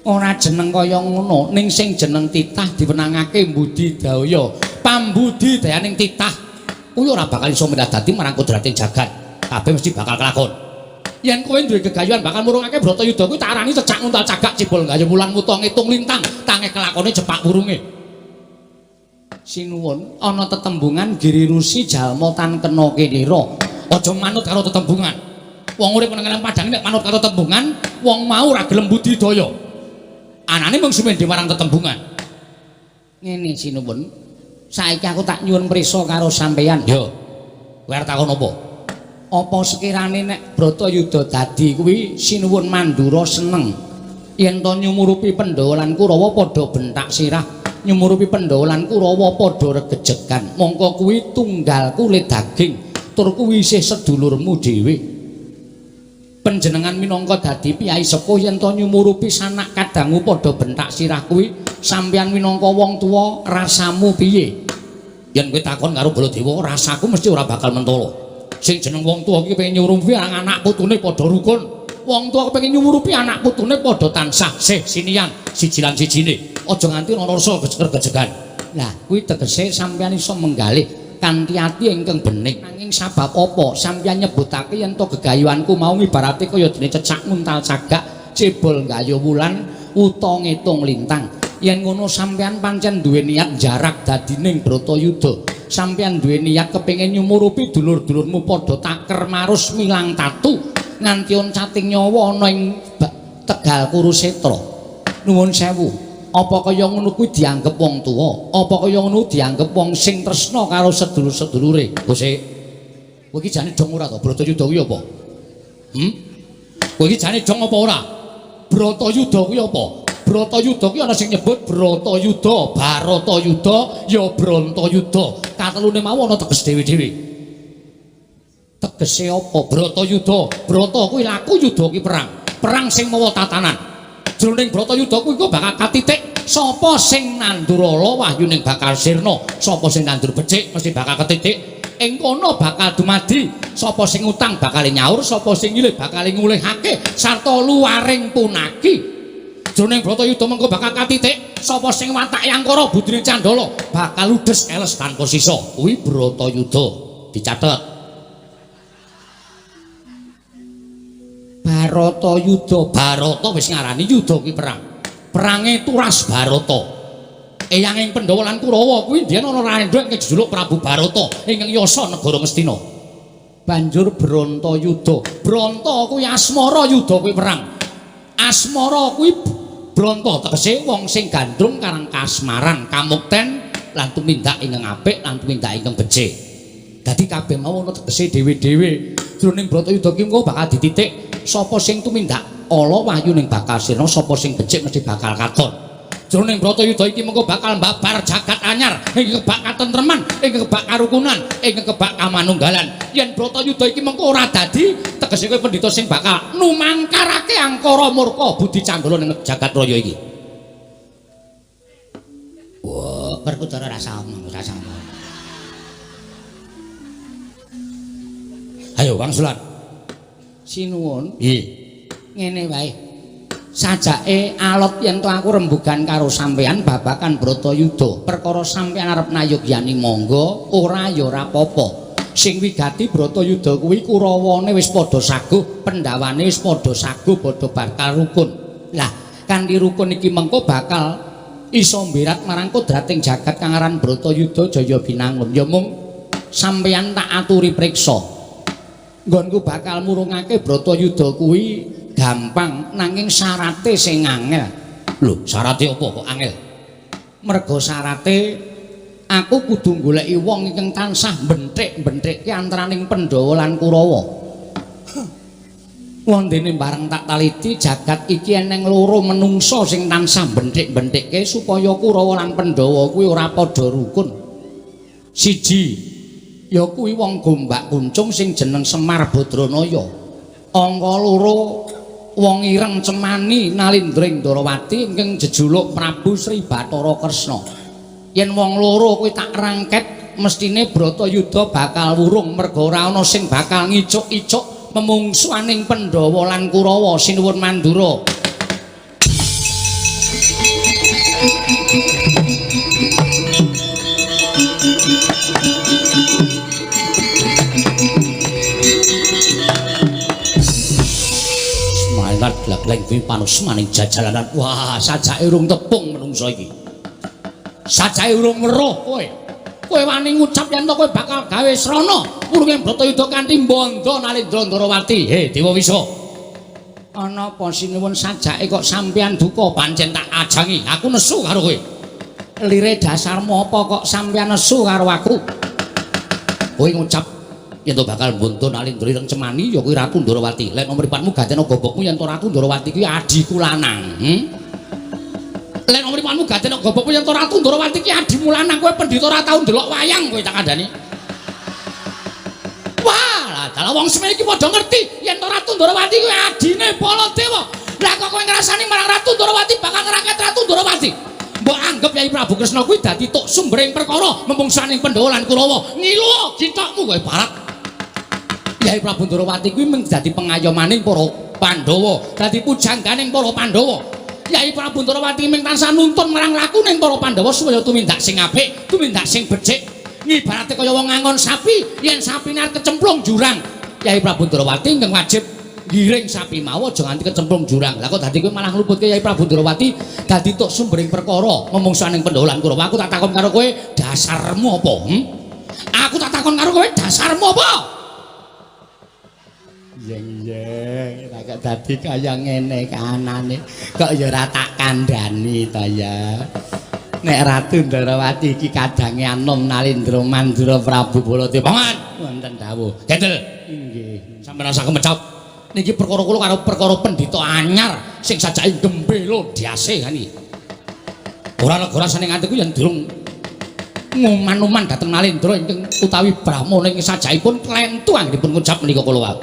Ora jeneng kaya ngono, ning sing jeneng titah diwenangake mbudidaya. Pambudidayaning titah kuwi ora bakal iso dadi marang kodrating jagat. Kabeh mesti bakal kelakon. Yen kowe duwe gegayuhan bakal murungake Bratayuda kuwi tak arani cecak nguntal cagak cibol gayuh wulan wuta ngitung lintang, tange kelakone jepak wurunge. Sinuwun, ana tetembungan Giri Rusi jalma tan kena kinira. Aja manut karo tetembungan. Wong urip nang padang nek manut karo tetembungan, wong mau ora gelem budidaya. Anane mung sumendhe marang tetembungan. Ngene sinuwun, saiki aku tak nyuwun prisa karo sampeyan. Yo. Kowe arep takon apa? Apa sekirane nek Bratayuda dadi kuwi sinuwun Mandura seneng yen to nyumurupi Pandhawa lan Kurawa padha bentak sirah, nyumurupi Pandhawa lan Kurawa padha regejegan. Mongko kuwi tunggal kulit daging, tur kuwi isih sedulurmu dhewe. Panjenengan minangka dadi piyai sepuh yen to nyumurupi sanak kadangmu padha bentak sirah kuwi sampeyan minangka wong tuwa rasamu piye? Yen kowe takon karo Baladewa, rasaku mesti ora bakal mentolo. Sing jeneng wong tuwa iki pengen nyurupi anak putune padha rukun. Wong tuwa kepengin nyumurupi anak putune padha tansah sih sinian siji lan sijine. Aja nganti ana rasa gejegan. Lah kuwi tegese sampeyan iso menggalih Kanthi ati ingkang bening. Nanging sabab apa sampeyan nyebutake yen to gegayuhanku mau ibarate kaya dene cecak nguntal cagak, cebol gayuh wulan, uta ngitung lintang. Yen ngono sampeyan pancen duwe niat jarak dadining Bratayuda. Sampeyan duwe niat kepengin nyumurupi dulur-dulurmu padha taker marus milang tatu nganti oncating nyawa ana ing Tegal Kurusetra. Nuwun sewu. Apa kaya ngono kuwi dianggep wong tuwa? Apa kaya ngono dianggep wong sing tresna karo sedulur-sedulure? Gusti, kowe iki jane dong ora to? Bratayuda kuwi apa? Kowe iki jane dong apa ora? Bratayuda kuwi apa? Bratayuda kuwi ana sing nyebut Bratayuda, Baratayuda, ya Brantayuda. Katelune mau ana teges dhewe-dhewe. Tegese apa Bratayuda? Brata kuwi laku, yuda kuwi perang. Perang sing mawa tatanan. Jroning Bratayuda kuwi kok bakal katitik sapa sing nandur ala wahyuning bakal sirna, sapa sing nandur becik mesti bakal ketitik. Ing kono bakal dumadi, sapa sing utang bakal nyaur, sapa sing nyilih bakal ngulihake sarta luwaring punaki. Jroning Bratayuda mengko bakal katitik sapa sing watake angkara budine candala bakal ludes eles tanpa sisa. Kuwi Bratayuda, dicatet. Baratayuda, Barata wis ngarani yuda kuwi perang. Perange turas Barata. Eyang ing Pandhawa lan Kurawa kuwi biyen ana randha ingkang jejuluk Prabu Barata ingkang yasa negara Ngastina. Banjur Brantayuda. Branta kuwi asmara, yuda kuwi perang. Asmara kuwi branta tegese wong sing gandrung karang kasmaran, kamukten lan tumindak ingkang apik lan tumindak ingkang becik. Dadi kabeh mau ana tegese dhewe-dhewe. Jroning Bratayuda ki engko bakal dititik sapa sing tumindak ala wahyuning bakal sirna, sapa sing becik mesti bakal katon. Jroning Bratayuda iki mengko bakal mbabar jagat anyar, ing kebak katentreman, ing kebak karukunan, ing kebak kamanunggalan. Yen Bratayuda iki mengko ora dadi, tegese kowe pendhita sing bakal numangkarake angkara murka budi candala ning jagat raya iki. Wah, Werkudara rasa omong, rasa omong. Ayo wangsulan. Sinuwun. Nggih. Ngene wae. Sajake alot yen to aku rembugan karo sampeyan babakan Bratayuda. Perkara sampeyan arep nayogyani monggo, ora ya ora apa-apa. Sing wigati Bratayuda kuwi Kurawane wis padha saguh, Pandhawane wis padha saguh, padha bakal rukun. Lah, kanthi rukun iki mengko bakal iso mbirat marang kodrating jagat kang aran Bratayuda Jaya Binangun. Ya mung sampeyan tak aturi priksa. Nggonku bakal murungake Bratayuda kuwi gampang, nanging syarate sing angel. Lho, syarate apa kok angel? Mergo syarate aku kudu goleki wong ingkang tansah benthik-benthikke antaraning Pandhawa lan Kurawa. Wondene bareng tak taliti jagat iki eneng loro menungsa sing tansah benthik-benthikke supaya Kurawa lan Pandhawa kuwi ora padha rukun. Siji ya kuwi wong Gombak Kuncung sing jeneng Semar Badranaya. Angka loro wong ireng cemani Nalindra Ndrawati ingkang jejuluk Prabu Sri Bathara Kresna. Yen wong loro kuwi tak rangket mestine Bratayuda bakal wurung merga ora ana sing bakal ngicuk-icuk memungsuaning Pandhawa lan Kurawa. Sinuwun Mandura. Gleng kuwi panusmaning jajalanan. Wah, sajake urung tepung menungso iki. Sajake urung weruh kowe. Kowe wani ngucap yen to kowe bakal gawe srana wurunge Bratayuda kanthi mbandha Nalindra Ndrawati. He, Dewa Wisa. Ana apa sinuwun sajake kok sampeyan duka? Pancen tak ajangi, aku nesu karo kowe. Lire dasarmu apa kok sampeyan nesu karo aku? Kowe ngucap yen to bakal mbandha Nalindra ireng cemani ya kuwi Ratu Ndrawati. Lek mripatmu gantena gobokmu yen to Ratu Ndrawati kuwi adhiku lanang. Lek mripatmu gantena gobokmu yen to Ratu Ndrawati kuwi adhimu lanang, kowe pendhita ora tau ndelok wayang kowe tak kandhani. Wah, lah dalah wong semene iki padha ngerti yen to Ratu Ndrawati kuwi adine Baladewa. Lah kok kowe ngrasani marang Ratu Ndrawati bakal ngraket Ratu Ndrawati. Mbok anggap Yai Prabu Kresna kuwi dadi tok sumbering perkara memungsaning Pandhawa lan Kurawa. Ngilu githokmu kowe barat. Yai Prabu Ndrawati kuwi mung dadi pengayomaning para Pandhawa, dadi pujangganing para Pandhawa. Yai Prabu Ndrawati mung tansah nuntun marang lakuning para Pandhawa supaya tumindak sing apik, tumindak sing becik. Ngibarate kaya wong ngangon sapi, yen sapine arep kecemplung jurang. Kyai Prabu Ndrawati ingkang wajib ngiring sapi mau aja nganti kecemplung jurang. Lah kok dadi kowe malah ngluputke Kyai Prabu Ndrawati dadi tok sumbering perkara memungsuhaning Pandhawa lan Kurawa. Aku tak takon karo kowe, dasarmu apa? Aku tak takon karo kowe, dasarmu apa? Yeng-yeng, kok dadi kaya ngene kahanane. Kok ya ora tak kandhani ta ya. Nek Ratu Ndrawati iki kadange anom Nalindra Mandura Prabu Baladewa. Paman, wonten dawuh. Gendel. Inggih. Sampeyan usah kemecap. Niki perkara kula karo perkara pendhita anyar sing sajake gembelo diase kan iki. Ora negara sane nganti ku yen durung nguman-uman dhateng Nalindra ingkang utawi brahmana ing sajakipun klentu anggenipun ngucap menika kula wau.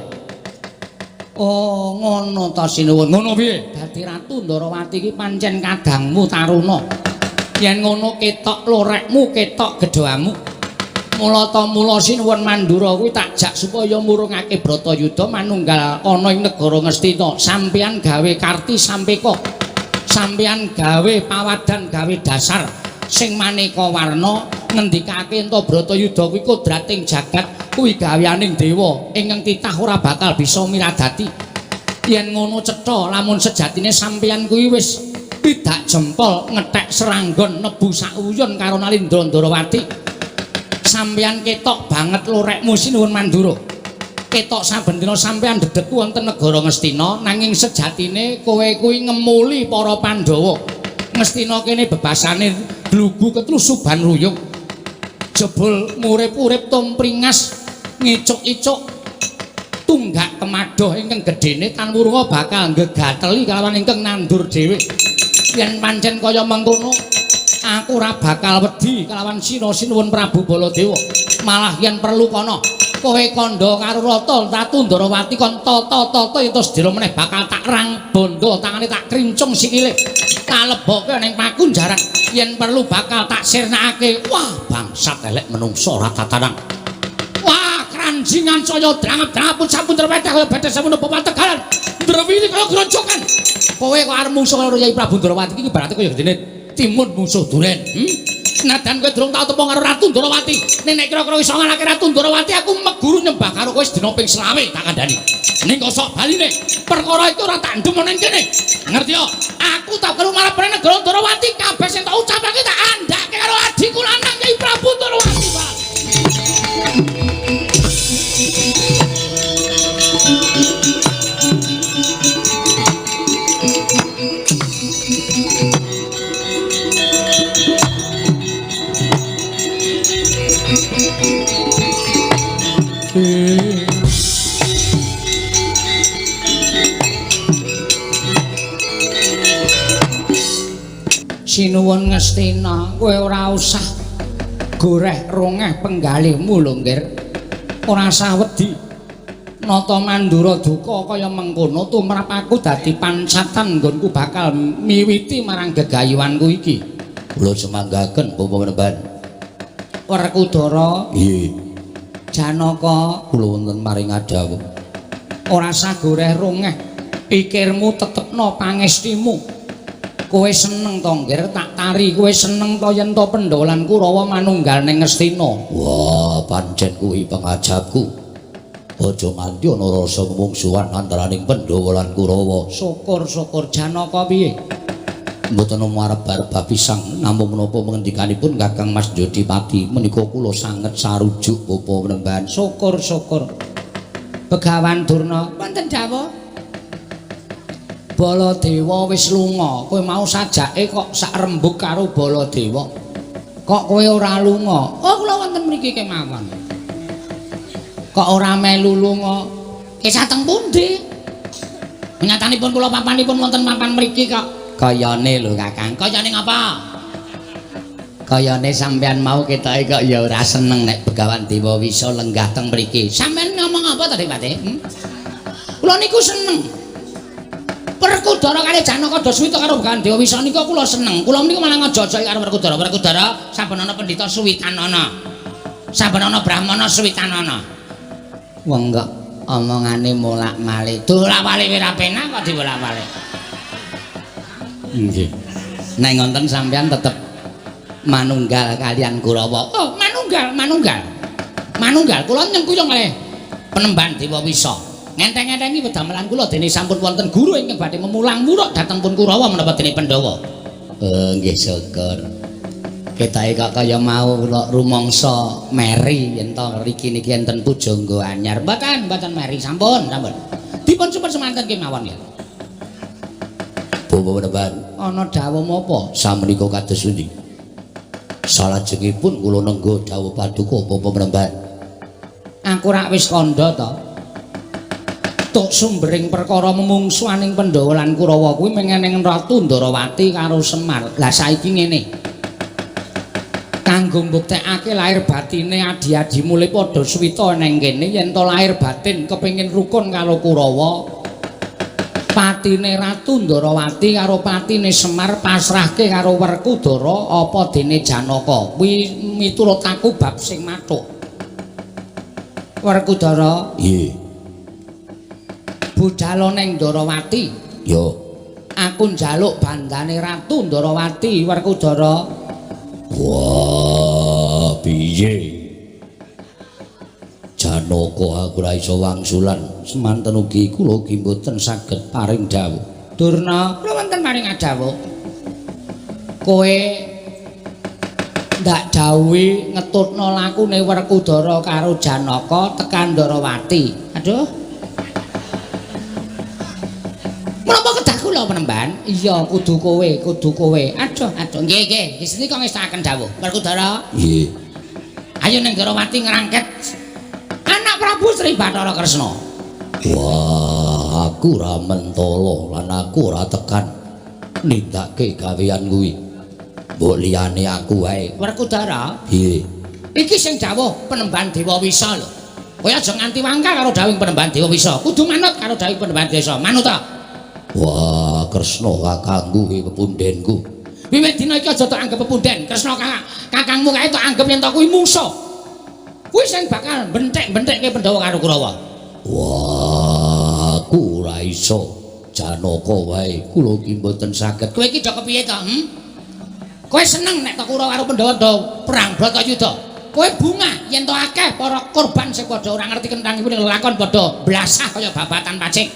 Oh, ngono ta sinuwun. Ngono piye? Dadi Ratu Ndrawati iki pancen kadangmu taruna. Yen ngono ketok lorekmu, ketok gedhamu. Mula ta mula sinuwun Mandura kuwi tak jak supaya murungake Bratayuda manunggal ana ing negara Ngastina. Sampeyan gawe karti sampeka. Sampeyan gawe pawadan, gawe dasar sing maneka warna ngendikake ento Bratayuda kuwi kodrating jagat kuwi gaweaning dewa ingkang titah ora bakal bisa miradati. Yen ngono cetha lamun sejatine sampeyan kuwi wis tidak jempol ngethek seranggon nebu sauyun karo Nalindra Ndrawati. Sampeyan ketok banget lorekmu sinuwun Mandura. Ketok saben dina sampeyan dedegku wonten negara Ngastina, nanging sejatine kowe kuwi ngemuli para Pandhawa. Ngastina kene bebasane glugu ketlusuban ruyung. Jebul ngurip-urip tumpringas ngicuk-icuk tunggak kemadoh ingkang gedene tan wurunga bakal nggegateli kalawan ingkang nandur dhewe. Yen pancen kaya mengkono aku ora bakal wedi kalawan sira sinuwun Prabu Baladewa. Malah yen perlu kono kowe kandha karo Rata Ratu Ndrawati kon tata-tata yen terus dira meneh bakal tak rang bondo tangane tak krincung sikile, tak lebokke ning pakunjaran. Yen perlu bakal tak sirnakake. Wah, bangsat elek menungso ora tatanan. Wah, kranjingan saya drangep-drangep sampun terpetah kaya bedes sampun pepategalan. Ndrewili kaya gronjokan. Kowe kok arep mungsuh karo Kyai Prabu Ndrawati iki ibarate kaya gedene timun musuh duren. Nadan kowe durung tau tepung karo Ratu Ndrawati. Nek kira-kira iso ngalahke Ratu Ndrawati aku meguru nyembah karo kowe sedina ping 25 tak kandhani. Ning kosok baline perkara iki ora tak ndem ning kene. Ngerti yo? Aku tak perlu marep negara Ndrawati kabeh sing tak ucapake tak andhake karo adhiku lanang Kyai Prabu Ndrawati, Pak. Sinuwun Ngastina, kowe ora usah goreh rongeh penggalihmu lho, Nggir. Ora usah wedi. Nata Mandura duka kaya mengkono tumrap aku dadi pancatan nggonku bakal miwiti marang gegayuhanku iki. Kula semanggaken Bapak Penemban. Werkudara. Nggih. Janaka, kula wonten maring adhawuh. Ora usah goreh rongeh. Pikirmu tetepno pangestimu. Kowe seneng to, Nggir, tak tari. Kowe seneng to yen to Pandhawa lan Kurawa manunggal ning Ngastina. Wah, pancen kuwi pangajapku. Aja nganti ana rasa mungsuhan antaraning Pandhawa lan Kurawa. Syukur-syukur. Janaka piye? Mboten arep bar pisang namung menapa pengendikanipun Kakang Mas Jodipati menika kula sanget sarujuk Bapak Penemban. Syukur-syukur. Begawan Durna, wonten dawuh. Baladewa wis lunga, kowe mau sajake kok sak rembug karo Baladewa. Kok kowe ora lunga? Oh, kula wonten mriki kemawon. Kok ora melu lunga? Kesah teng pundi? Nyatanipun kula papanipun wonten papan mriki kok. Kayane lho, Kakang. Kayane ngapa? Kayane sampean mau ketoke kok ya ora seneng nek Begawan Dewa Wisa lenggah teng mriki. Sampean ngomong apa to, Dik Pati? Kula niku seneng. Werkudara kali Janaka Daswita karo Begawan Dewa Wisa nika kula seneng. Kula menika malah ngejojoki karo Werkudara. Werkudara saben ana pendhita suwitanana. Saben ana brahmana suwitanana. Wong kok omongane molak-malik. Dolak-walik ora penak kok dibolak-balik. Nggih. Nek ngonten sampean tetep manunggal kalian Kurawa. Oh, manunggal. Manunggal, manunggal. Manunggal kula nyengkuyung kalih Penemban Dewa Wisa. Ngenteng-entengi wedamelan kula dene sampun wonten guru ingkang badhe memulang muruk dhateng pun Kurawa menapa dene Pandhawa. Nggih syukur. Ketoke kok kaya mau kula rumangsa meri yen to mriki niki enten pujangga anyar. Mboten, mboten meri, sampun, sampun. Dipun sumpun semanten kemawon ya. Bapak Penemban, Ana dawuh menapa? Samenika kados pundi? Salajengipun kula nengga dawuh paduka Bapak Penemban. Aku rak wis kandha to. Tuk sumbering perkara memungsuhaning Pandhawa lan Kurawa kuwi mengeneng Ratu Ndarawati karo Semar. Lah saiki ngene. Kanggo mbuktekake lahir batine adi-adimu le padha suwita neng kene yen to lahir batin kepengin rukun karo Kurawa. Patine Ratu Ndarawati karo patine Semar pasrahke karo Werkudara apa dene Janaka. Kuwi miturut aku bab sing mathuk. Werkudara, Nggih. Budhalo ning Ndarawati. Yo. Aku njaluk bandane Ratu Ndarawati, Werkudara. Wah, piye? Janaka aku ora iso wangsulan. Semanten ugi kula ugi mboten saged paring dawuh. Durna, kula wonten paring dawuh. Kowe ndak dawuhi ngetutno lakune Werkudara karo Janaka tekan Ndarawati. Aduh. Menapa kedah kula Penemban? Iya, kudu kowe, kudu kowe. Aduh, aduh. Nggih, nggih. Wis nika ngestakaken dawuh. Werkudara. Nggih. Ayo ning Ndarawati ngrangket anak Prabu Sri Bathara Kresna. Wah, aku ora mentala lan aku ora tekan nindakake gawean kuwi. Mbok liyane aku wae. Werkudara, Piye? Iki sing dawuh Penemban Dewa Wisa lho. Kowe aja nganti wangkal karo dawuhing Penemban Dewa Wisa. Kudu manut karo dawuhing Penemban Dewa Wisa. Manut ta? Wah, Kresna kakangku kuwi pepundhenku. Wiwit dina iki aja tok anggep pepunden. Kresna kakangmu kae tok anggep yen to kuwi mungsuh. Kuwi sing bakal benthek-benthekke Pandhawa karo Kurawa. Wah, aku ora iso. Janaka wae kula iki mboten saged. Kowe iki do kepiye to? Kowe seneng nek to Kurawa karo Pandhawa do perang Bratayuda. Kowe bungah yen to akeh para korban sing padha ora ngerti kenthang iku ning lelakon padha blasah kaya babatan pacik.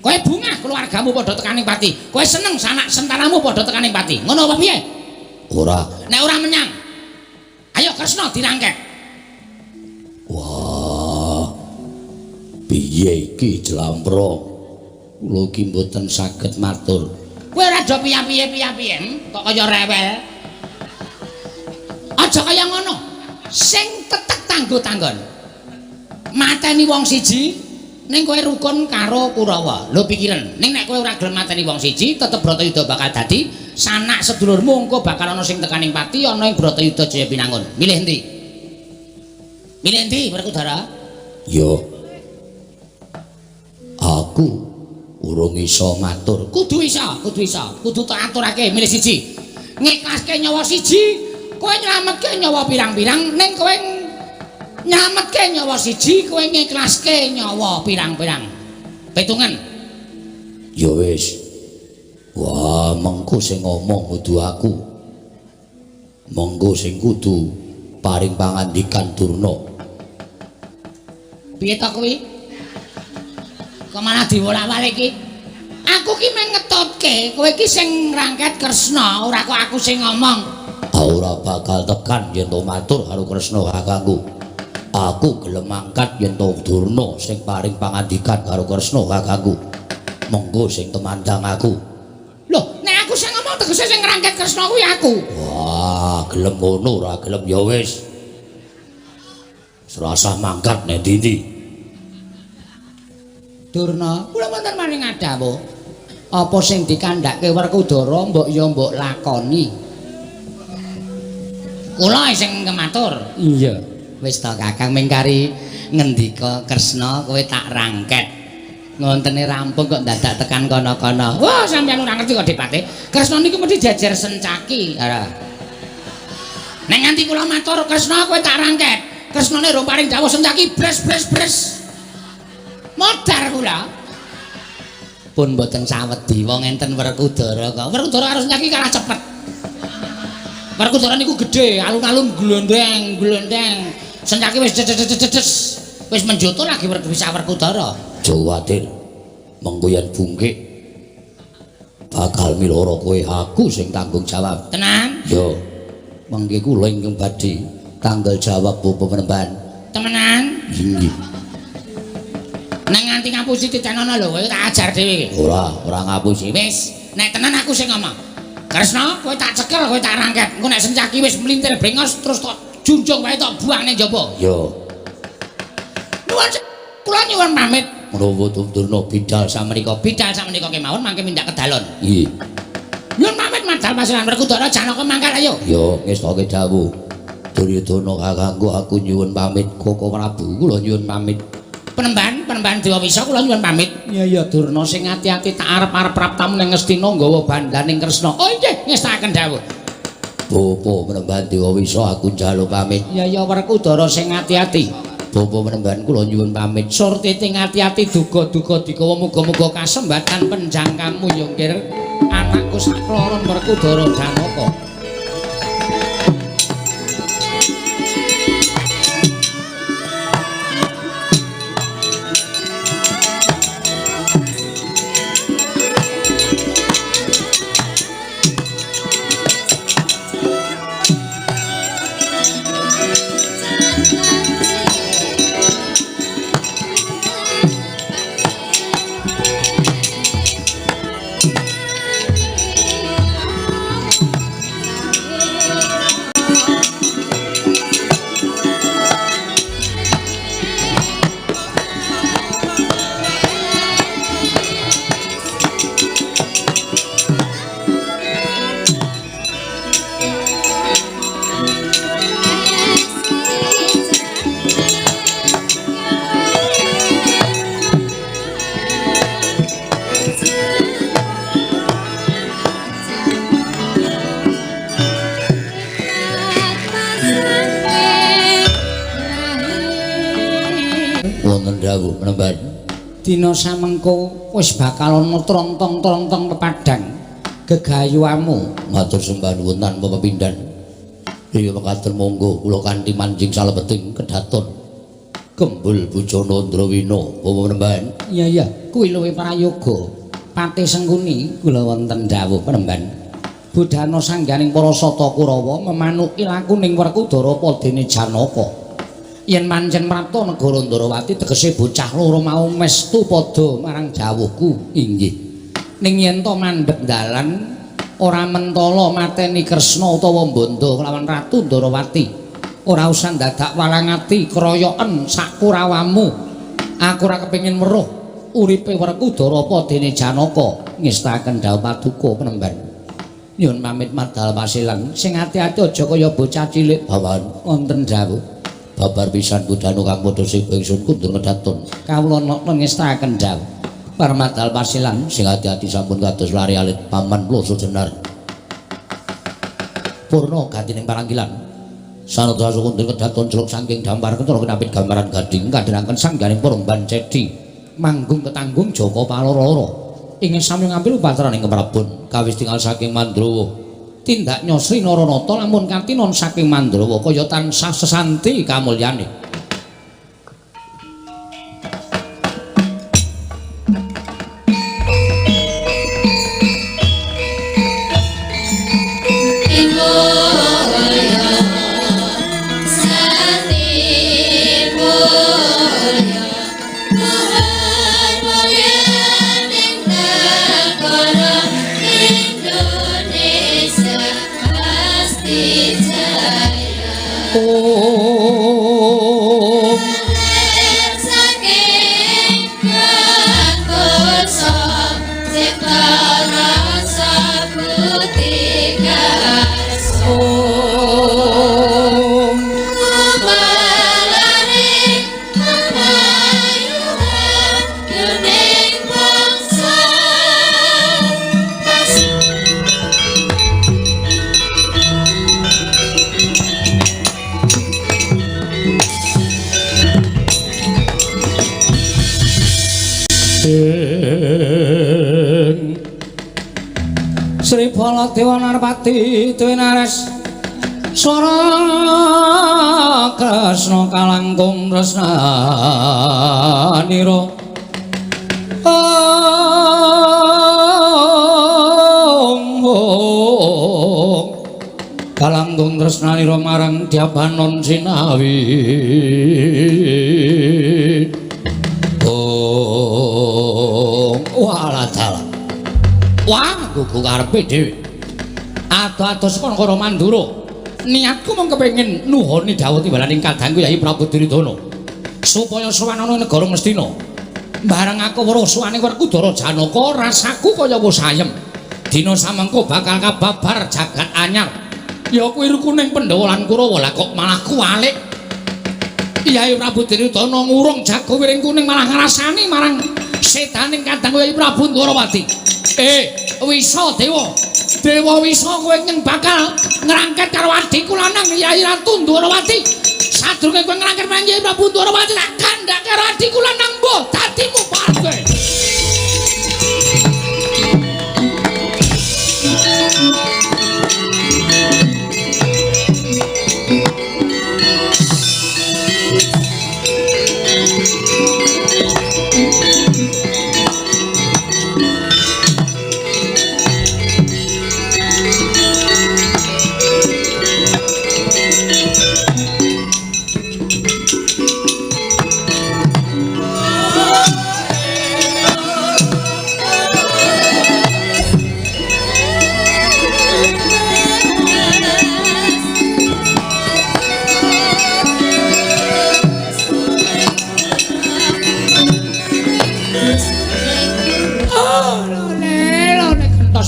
Kowe bungah keluargamu padha tekaning pati. Kowe seneng sanak sentanamu padha tekaning pati. Ngono apa piye? Ora. Nek ora menyang. Ayo Kresna dirangkek. Wah. Piye iki Jlampra? Kula iki mboten saged matur. Kowe ora do piye-piye kok kaya rewel. Aja kaya ngono. Sing tetek tanggo-tanggon. Mateni wong siji ning kowe rukun karo Kurawa. Lho pikiran, ning nek kowe ora gelem mateni wong siji, tetep Bratayuda bakal dadi sanak sedulurmu engko bakal ana sing tekaning pati, ana ing Bratayuda Jaya Binangun. Milih endi? Milih endi, Werkudara? Yo. Aku urung iso matur. Kudu iso, kudu iso. Kudu tak aturake milih siji. Ngiklaske nyawa siji, kowe nyelametke nyawa pirang-pirang, ning kowe nyelametke nyawa siji, kowe ngiklaske nyawa pirang-pirang. Pitungan. Ya wis. Wah, mengko sing ngomong kudu aku. Mengko sing kudu paring pangandikan Durna. Piye to kuwi? Kok malah diwolak-walik iki? Aku ki mung ngetutke, kowe iki sing ngrangket Kresna, ora kok aku sing ngomong. Ora bakal tekan yen to matur karo Kresna kakangku. Aku gelem mangkat yen to Durna sing paring pangandikan karo Kresna kakangku. Monggo sing temandang aku. Loh, nek aku sing ngomong tegese sing ngrangket Kresna kuwi aku. Wah, gelem ngono ora gelem ya wis. Serasah mangkat nek ndi-ndi. Durna, kula wonten maring dawuh. Apa sing dikandhake Werkudara mbok ya mbok lakoni. Kula sing kematur. Iya. Wis to Kakang mingkari ngendika Kresna kowe tak rangket. Ngontene rampung kok dadak tekan kono-kono. Wah, sampeyan ora ngerti kok Dipate. Kresna niku mesti jejer sencaki. Ora. Nek nganti kula matur Kresna kowe tak rangket. Kresnane rong paring dawuh sencaki bres bres bres. Modar kula. Pun mboten sawedi wong enten Werkudara kok. Werkudara karo sencaki kalah cepet. Werkudara niku gedhe, alun-alun glondeng, glondeng. Sencaki wis des. Wis menjoto lagi bisa Werkudara. Aja kuwatir. Mengko yen bungkik bakal miloro kowe, aku sing tanggung jawab. Tenan? Yo. Mengke kula ingkang badhe tanggal jawab Bapak Penemban. Temenan? Inggih. Nang nganti ngapusi titenono lho, kowe tak ajar dhewe iki. Ora, ora ngapusi. Wis, nek tenan aku sing ngomong. Kresna, kowe tak cekel, kowe tak rangket. Engko nek Sencaki wis mlintir brengos terus tok junjung wae tok buang ning jaba. Yo. Nuwun kula nyuwun pamit. Menawa Durna bidal Samenika bidal samenika kemawon mangke mindak kedalon. Nggih. Nyuwun pamit madal pasiran Werkudara Janaka mangkat ayo. Yo, ngestoke dawuh. Duryudana kakangku aku nyuwun pamit, Koko Prabu kula nyuwun pamit. Penemban, Penemban Dewa Wisa kula nyuwun pamit. Iya iya Durna sing ati-ati tak arep-arep praptamu ning Ngastina nggawa bandaning Kresna. Oh nggih, ngestakaken dawuh. Bapak Penemban Dewa Wisa aku njaluk pamit. Iya iya Werkudara sing ati-ati. Bapak Penemban kula nyuwun pamit. Surtiti ati-ati duga-duga digawa muga-muga kasembatan penjangkamu ya nggir anakku sakloron Werkudara Janaka. Dina samengko wis bakal ana trontong-trontong pepadang gegayuhamu. Matur sembah nuwun tanpa pepindhan. Iya mekaten monggo kula kanthi manjing salebeting kedaton Gembul Bujana Ndrawina Bapak Penemban. Iya iya kuwi luwih prayoga. Pati Sengkuni kula wonten dawuh Penemban. Budhana sangganing para sata Kurawa memanuki lakuning Werkudara padene Janaka. Yen pancen prapta negara Ndrawati tegese bocah loro mau mestu padha marang dawuhku. Inggih. Ning yen to mandheg dalan ora mentala mateni Kresna utawa mbandha kelawan Ratu Ndrawati. Ora usah dadak walang ati kroyoken sak kurawamu. Aku ora kepengin weruh uripe Werkudara padene Janaka. Ngestaken dawuh paduka Penemban. Nyuwun pamit madal pasilan. Sing ati-ati aja kaya bocah cilik. Bawan wonten dawuh. Babar pisan budhana kang padha seba ingsun kundur kedaton. Kawula nokna ngestakaken dawuh. Parmadal pasilan sing ati-ati sampun kados lari alit paman Ploso Jenar. Purna gantining paranggilan. Sanadha kundur kedaton jeluk saking dampar ketara kinapit gambaran gading kadherangken sangganing Poromban Cedi. Manggung ketanggung Jaka Paloro-loro. Ingin sami ngambil upacaraning Keprabon kawis tinggal saking Mandrawa. Tindak nyosri Naranata lamun katinon saking Mandrawa kaya tansah sesanti kamulyane. Sri Baladewa Narpati Dewi Nares Swara Kresna kalangkung tresnanira. Om kalangkung tresnanira marang Dyabanon sinawi. Om walah dalah. Wah, gugu karepe dhewe. Ado-ado saka negara Mandura. Niatku mung kepengin nuhoni dawuh timbalaning kadangku Yai Prabu Duryudana supaya sowan ana negara Ngastina. Bareng aku weruh sowane Werkudara Janaka, rasaku kaya wis ayem. Dina samengko bakal kababar jagat anyar. Ya kuwi rukuning Pandhawa lan Kurawa, lah kok malah kuwalik. Yai Prabu Duryudana ngurung jago wiring kuning malah ngrasani marang sedaning kadangku Yai Prabu Ndwarawati. Wisa Dewa. Dewa Wisa kowe nyeng bakal ngrangket karo adhiku lanang Yai Ratu Ndwarawati. Sadurunge kowe ngrangket marang Yai Prabu Ndwarawati tak kandhake karo adhiku lanang mbuh dadimu parke.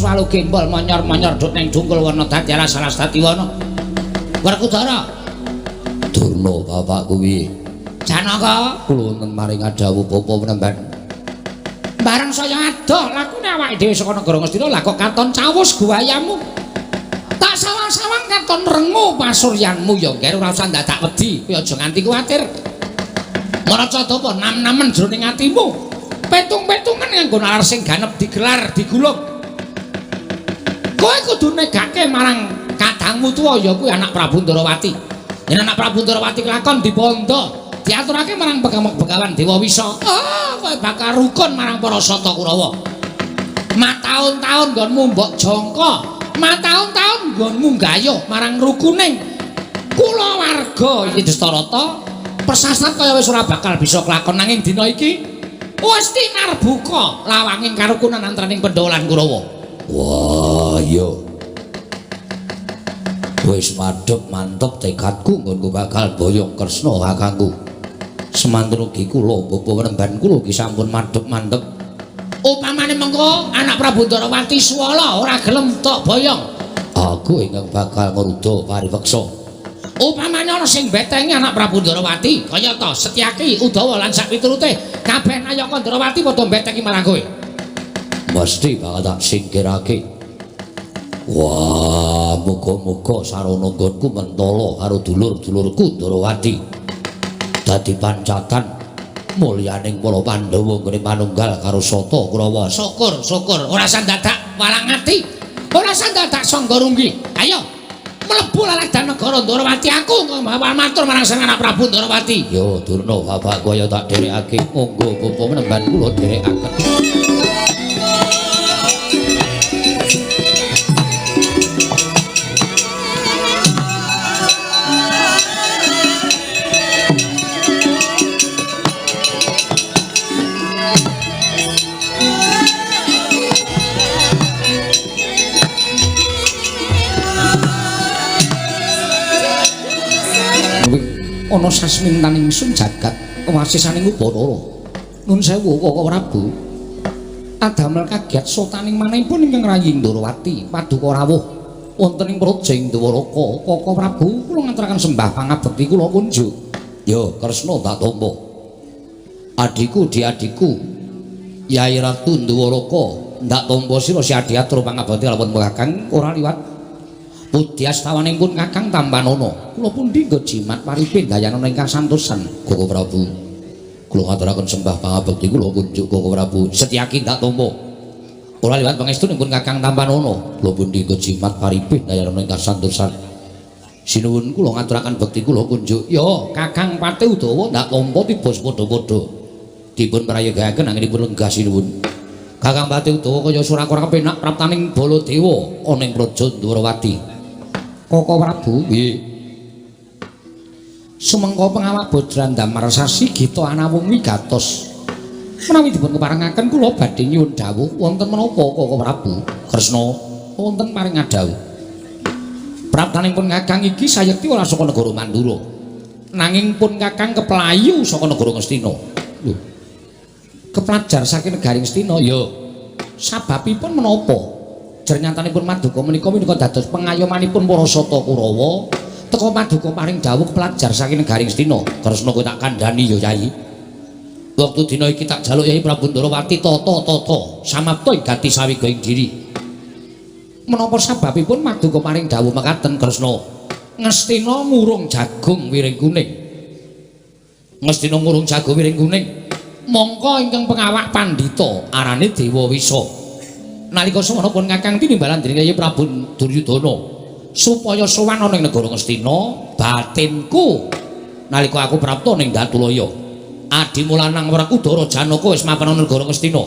Walu gembol monyor-monyor dut ning dungkul wana dadi alas alas dadi wana. Werkudara. Durna bapakku piye? Janaka, kula wonten maring dawuh bapa penemban. Bareng saya adoh lakune awake dhewe saka negara Ngastina lah kok katon cawus guwayamu. Tak sawang-sawang katon rengu pasuryanmu ya ngger ora usah dadak wedi, kowe aja nganti kuwatir. Maraca dapa nam-namen jroning atimu. Petung-petungan nganggo nalar sing ganep digelar digulung. Kowe kudu negake marang kadangmu tuwa ya kuwi anak Prabu Ndwarawati. Yen anak Prabu Ndwarawati kelakon dibondo, diaturake marang begawan Dewa Wisa. Oh, kowe bakal rukun marang para Sata Kurawa. Mataun-taun nggonmu mbok jangka, mataun-taun nggonmu gayuh marang rukuning kulawarga iki Dastarata. Persasat kaya wis ora bakal bisa kelakon nanging dina iki wis tinarbuka lawanging karukunan antaraning Pandhawa lan Kurawa. Wah, iya. Wis madhep mantep tekadku nggonku bakal boyong Kresna kakangku. Semanten ugi kula bapa penemban kula ugi sampun madhep mantep. Upamane mengko anak Prabu Ndwarawati suwala ora gelem tok boyong, aku ingkang bakal ngruda paripeksa. Upamane ana sing betengi anak Prabu Ndwarawati kaya ta Setyaki, Udawa lan sak piturute, kabeh nayaka Ndwarawati padha betengi marang kowe. Mesti bakal tak singkirake. Wah, muga-muga sarana nggonku mentala karo dulur-dulurku Ndwarawati. Dadi pancatan mulyaning para Pandhawa nggone manunggal karo Sata Kurawa. Syukur, syukur. Ora usah dadak walang ati. Ora usah dadak sangga runggi. Ayo, mlebu laladan negara Ndwarawati aku matur marang sang anak Prabu Ndwarawati. Yo, Durna, bapakku ayo tak dherekake. Monggo bapa penemban kula dherekaken. Ana sasmintaning ingsun jagat wasisaning Upacara. Nun sewu Kaka Prabu. Adamel kagiat sotaning manahipun ingkang rayi Ndwarawati paduka rawuh wonten ing Praja Dwaraka. Kaka Prabu kula ngaturaken sembah pangabekti kula kunjuk. Ya Kresna tak tampa. Adhiku diadhiku Yai Ratu Dwaraka ndak tampa sira si adhi atur pangabekti kalapun Kakang ora liwat Budi astawaning pun Kakang tampanana. Kula pundi nggo jimat paripe dayanana ingkang santosan Kaka Prabu. Kula ngaturaken sembah pangabekti kula kunjuk Kaka Prabu. Setyaki ndak tampa. Ora liwat pangestunipun Kakang tampanana. Kula pundi nggo jimat paripe dayanana ingkang santosan. Sinuwun kula ngaturaken bekti kula kunjuk. Ya, Kakang Patih Udawa ndak tampa tiba padha-padha. Dipun prayogakaken anggenipun lenggah sinuwun. Kakang Patih Udawa kaya ora kurang kepenak praptaning Baladewa ana ing Praja Ndwarawati. Koko Prabu, nggih. Sumengko pengawak Bajra Damar Sasi Gita anawung wigatos. Menawi dipun keparengaken kula badhe nyuwun dawuh wonten menapa Koko Prabu? Kresna wonten paring adhawuh. Praptaning pun Kakang iki sayekti ora saka negara Mandura. Nanging pun Kakang keplayu saka negara Ngastina. Lho. Keplajar saking negari Ngastina ya. Sababipun menapa? Jernyatanipun Maduka menika minangka dados pengayomanipun para Sata Kurawa. Teka Paduka paring dawuh keplajar saking negari Ngastina. Kresna kowe tak kandhani ya Yai. Wektu dina iki tak jaluk Yai Prabu Ndorowati tata-tata samapta ing gati sawiga ing diri. Menapa sababipun Maduka paring dawuh mekaten Kresna? Ngastina murung jagung wiring kuning. Ngastina murung jagung wiring kuning. Mongko ingkang pengawak pandhita arane Dewa Wisa. Nalika semana pun Kakang tinimbalan dening Yai Prabu Duryudana supaya sowan ana ing negara Ngastina, batinku nalika aku prapta ning Datulaya. Adimu lanang Werkudara Janaka wis mapan ana negara Ngastina.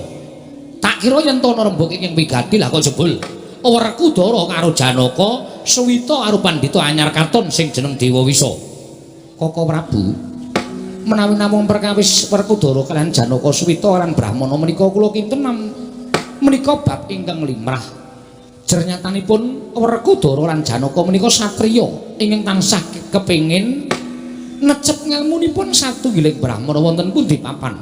Tak kira yen to ana rembug ing wigati lah kok jebul Werkudara karo Janaka suwita karo pandhita anyar katon sing jeneng Dewa Wisa. Koko Prabu, menawi namung perkawis Werkudara kaliyan Janaka suwita lan Brahmana menika kula kinten menika bab ingkang limrah. Jernyatanipun Werkudara lan Janaka menika satriya ingkang tansah kepengin necep ngelmunipun satunggiling Brahmana wonten pundi papan.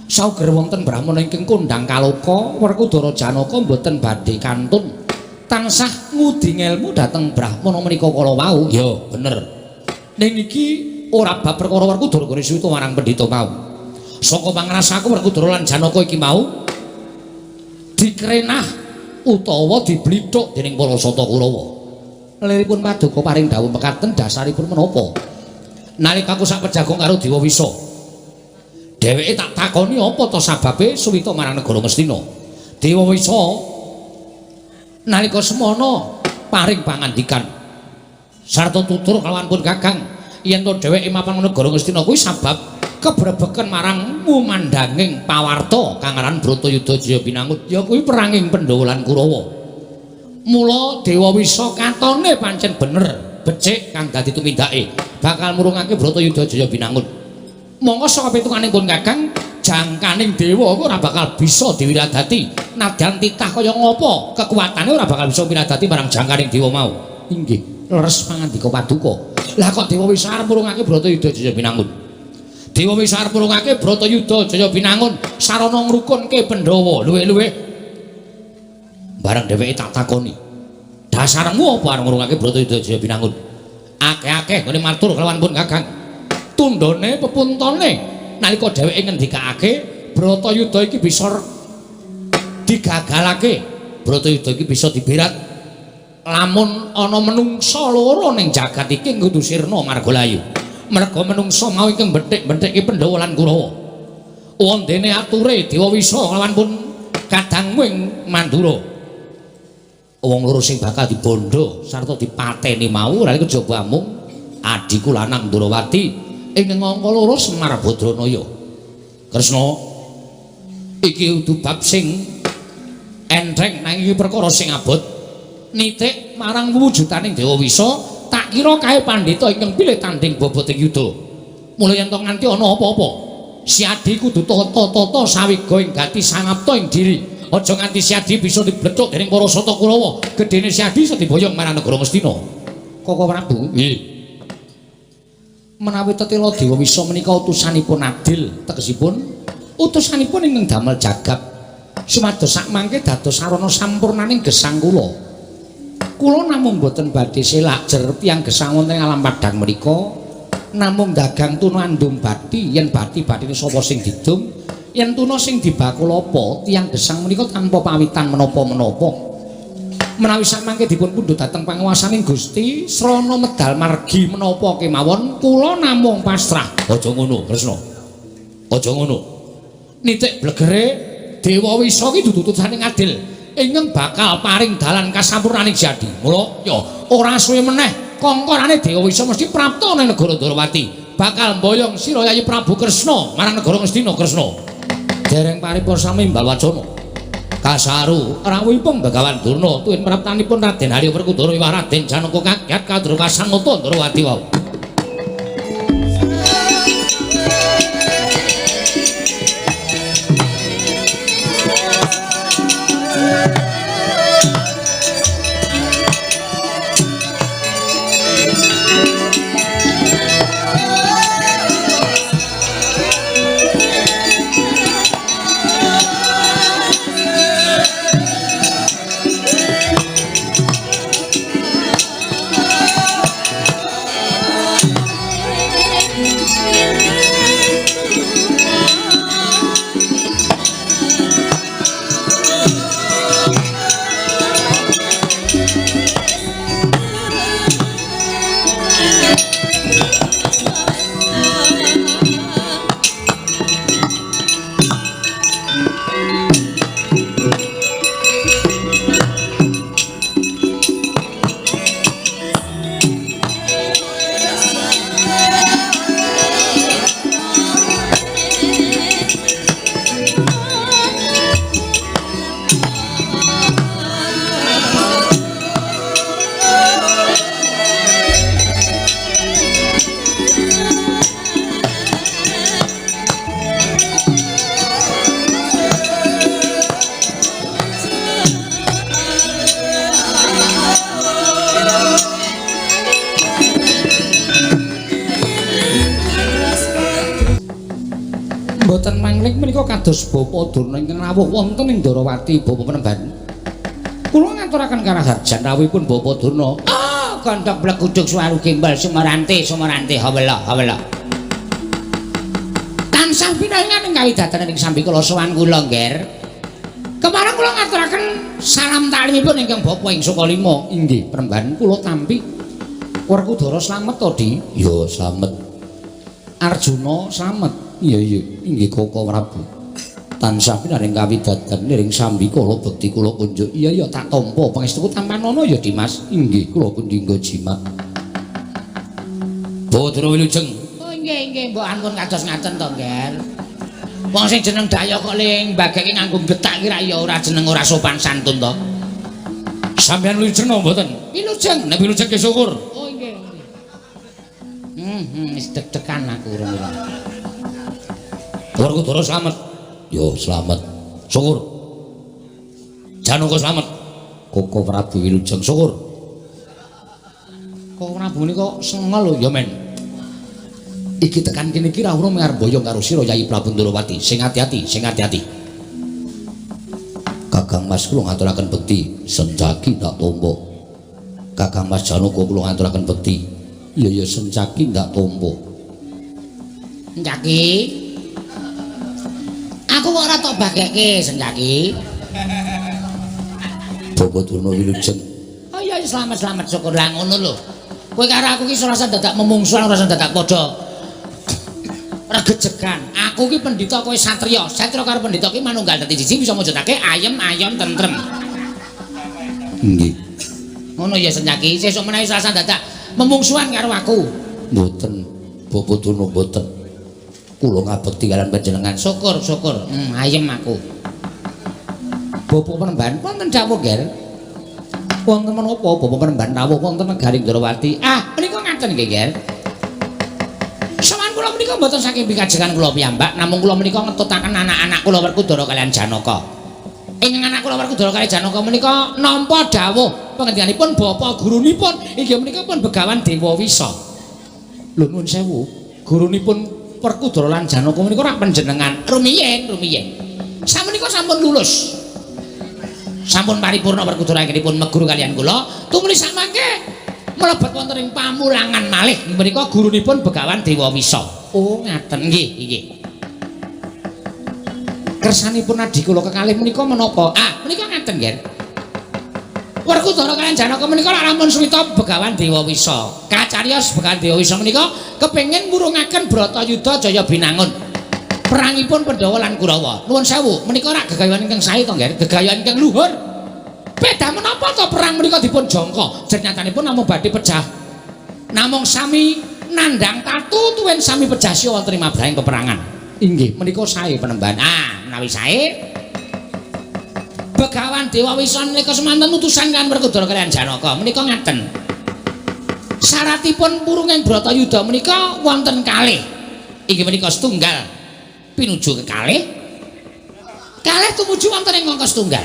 Sauger wonten Brahmana ingkang kondhang kaloka, Werkudara Janaka mboten badhe kantun tansah ngudi ngelmu dhateng Brahmana menika kala wau. Ya, bener. Ning iki ora bab perkara Werkudara gone suwita marang pendhita mau. Saka pangrasaku Werkudara lan Janaka iki mau dikrenah utawa diblithuk dening para Sata Kurawa. Liripun Paduka paring dawuh mekaten dasaripun menapa? Nalika aku sak pejagong karo Dewa Wisa, dheweke tak takoni apa to sababe suwita marang negara Ngastina. Dewa Wisa nalika semana paring pangandikan sarta tutur kalawan pun Kakang yen to dheweke mapan negara Ngastina kuwi sabab kebrebeken marang mumandhanging pawarta kang aran Bratayuda Jaya Binangun, ya kuwi peranging Pandhawa lan Kurawa. Mula Dewa Wisa katone pancen bener becik kang dadi tumindake bakal murungake Bratayuda Jaya Binangun. Monggo saka pitunganing pun Kakang jangkaning dewa ora bakal bisa diwiradati. Nadyan titah kaya ngopo kekuatane ora bakal bisa wiradati marang jangkaning dewa mau. Inggih, leres pangandika Paduka. Lah kok Dewa Wisa arep murungake Bratayuda Jaya Binangun? Dewa Wisa arep murungake Bratayuda Jaya Binangun sarana ngrukunke Pandhawa. Luwih-luwih bareng dheweke tak takoni. Dasarmu apa arep ngurungake Bratayuda Jaya Binangun? Akeh-akeh nggone matur kelawan pun Kakang. Tundhone pepuntone nalika dheweke ngendikake Bratayuda iki bisa digagalake, Bratayuda iki bisa diberat. Lamun ana menungsa loro ning jagat iki kudu sirna marga layu. Merga menungsa mau ingkang benthik-benthike Pandhawa lan Kurawa. Wondene ature Dewa Wisa kelawan pun kadangmu ing Mandura. Wong loro sing bakal dibondo sarta dipateni mau ora kejaba amung adhiku lanang Ndrawati ing angka loro Semar Badranaya. Kresna, iki kudu bab sing entheng nanging iki perkara sing abot. Nitik marang wujudaning Dewa Wisa, tak kira kae pandhita ingkang pilih tanding bobot ing yuda. Mula yen to nganti ana apa-apa, Siadi kudu tata-tata sawiga ing gati samapta ing diri. Aja nganti Siadi bisa diblethuk dening para Sata Kurawa. Gedene Siadi iso diboyong marang negara Ngastina. Koko Prabu, nggih. Menawi tetela Dewa Wisa menika utusanipun adil, tegesipun utusanipun ingkang damel jagab sumados sakmangke dados sarana sampurnaning gesang kula. Kula namung boten badhe selak jer tiyang gesang wonten ing alam padhang menika namung dagang tuna andum bathi, yen bathi-bathine sapa sing didum, yen tuna sing dibakul apa, tiyang gesang menika tanpa pawitan menapa-menapa. Menawi sakmangke dipun pundhut dhateng panguwasaning Gusti srana medal margi menapa kemawon kula namung pasrah. Aja ngono, Kresna. Aja ngono. Nitik blegere Dewa Wisa ki dudu utusane adil ingkang bakal paring dalan kasampurnaning Siadi. Mula ya ora suwe meneh Kongkorane Dewa Wisa mesti prapta ning negara Ndrawati. Bakal mboyong sira Yayi Prabu Kresna marang negara Ngastina Kresna. Dereng paripurna sami imbal wacana. Kasaru rawuhipun Begawan Durna tuwin praptanipun Raden Arya Werkudara miwah Raden Janaka kaget kadhuwa kasanata Ndrawati wau. Mboten mangling menika kados Bapak Durna ingkang rawuh wonten ing Ndrawati Bapak Penemban. Kula ngaturaken karaharjan rawuhipun Bapak Durna. Ah, gondhok blegudug suwaru gembal sumarante sumarante hawela hawela. Tansah pinaringan ing kawidatan ing sambikala sowan kula, Ngger. Kepareng kula ngaturaken salam taklimipun ingkang Bapak ing Sukalima. Inggih, Penemban kula tampi. Werkudara slamet to, Di? Ya, slamet. Arjuna slamet. Iya iya, inggih Koko Prabu. Tansah pinaring kawidatan niring sambikala bekti kula kunjuk. Iya iya tak tampa pangestuku tampanana ya Dimas. Inggih kula kundingga jimat. Badra wilujeng. Oh inggih inggih mbok ampun kados ngaten to, Ngger. Wong sing jeneng Dayo kok ling mbageke nganggo getak ki ra ya ora jeneng ora sopan santun to. Sampeyan wilujeng napa mboten? Wilujeng. Nek wilujeng ki syukur. Oh inggih inggih. Wis deg-degan aku urung-urung. Werkudara slamet. Yo slamet. Syukur. Janaka slamet. Koko Prabu wilujeng syukur. Koko Prabu menika sengel lho ya men. Iki tekan kene iki ra urung arep mboyong karo sira Yayi Prabu Ndrawati. Sing ati-ati, sing ati-ati. Kakang Mas kula ngaturaken bekti, sencaki ndak tompo. Kakang Mas Janaka kula ngaturaken bekti. Iya ya sencaki ndak tompo. Sencaki. Aku kok ora tok bagekke Sencaki. Bapak Durna wilujeng. Oh iya selamat-selamat syukur lah ngono lho. Kowe karo aku ki ora usah dadak memungsuhan, ora usah dadak padha regejegan. Aku ki pendhita kowe satriya. Satriya karo pendhita ki manunggal dadi siji bisa mujudake ayem ayom tentrem. Nggih. Ngono ya Sencaki, sesuk menawi ora usah dadak memungsuhan karo aku. Mboten, Bapak Durna mboten. Kula ngabekti kalian panjenengan. Syukur, syukur. Ayem aku. Bapak Penemban wonten dawuh, Ngger. Wonten menapa Bapak Penemban rawuh wonten negari Ndrawati? Ah, menika ngaten nggih, Ngger. Sowan kula menika mboten saking pikajengan kula piyambak, namung kula menika ngetutaken anak-anak kula Werkudara kalian Janaka. Ing anak kula Werkudara kalian Janaka menika nampa dawuh pangendikaipun bapak gurunipun inggih menika pun Begawan Dewa Wisa. Lho nuwun sewu, gurunipun Werkudara lan Janaka menika rak panjenengan rumiyin rumiyin. Samenika sampun lulus. Sampun paripurna Werkudara anggenipun meguru kalian kula, tumuli samangke mlebet wonten ing pamulangan malih menika gurunipun Begawan Dewa Wisa. Oh ngaten nggih nggih. Kersanipun adhi kula kekalih menika menapa? Ah menika ngaten nggih. Werkudara kalian Janaka menika lak lamun suwita Begawan Dewa Wisa. Kacariyos Begawan Dewa Wisa menika kepengin murungaken Bratayuda Jaya Binangun. Perangipun Pandhawa lan Kurawa. Nuwun sewu, menika rak gegayuhan ingkang sae to, Ngger? Gegayuhan ingkang luhur. Beda menapa to perang menika dipun jangka? Jernyatanipun namung badhe pecah Namung sami nandhang tatu tuwin sami pejasya wonten ing mabrahing peperangan. Inggih, menika sae penembahan. Ah, menawi sae Begawan Dewa Wisa menika semanten utusan kan Werkudara kaliyan Janaka. Menika ngaten. Syaratipun purunging Bratayuda menika wonten kalih. Inggih menika setunggal pinuju kekalih. Kalih tumuju wonten ing angka setunggal.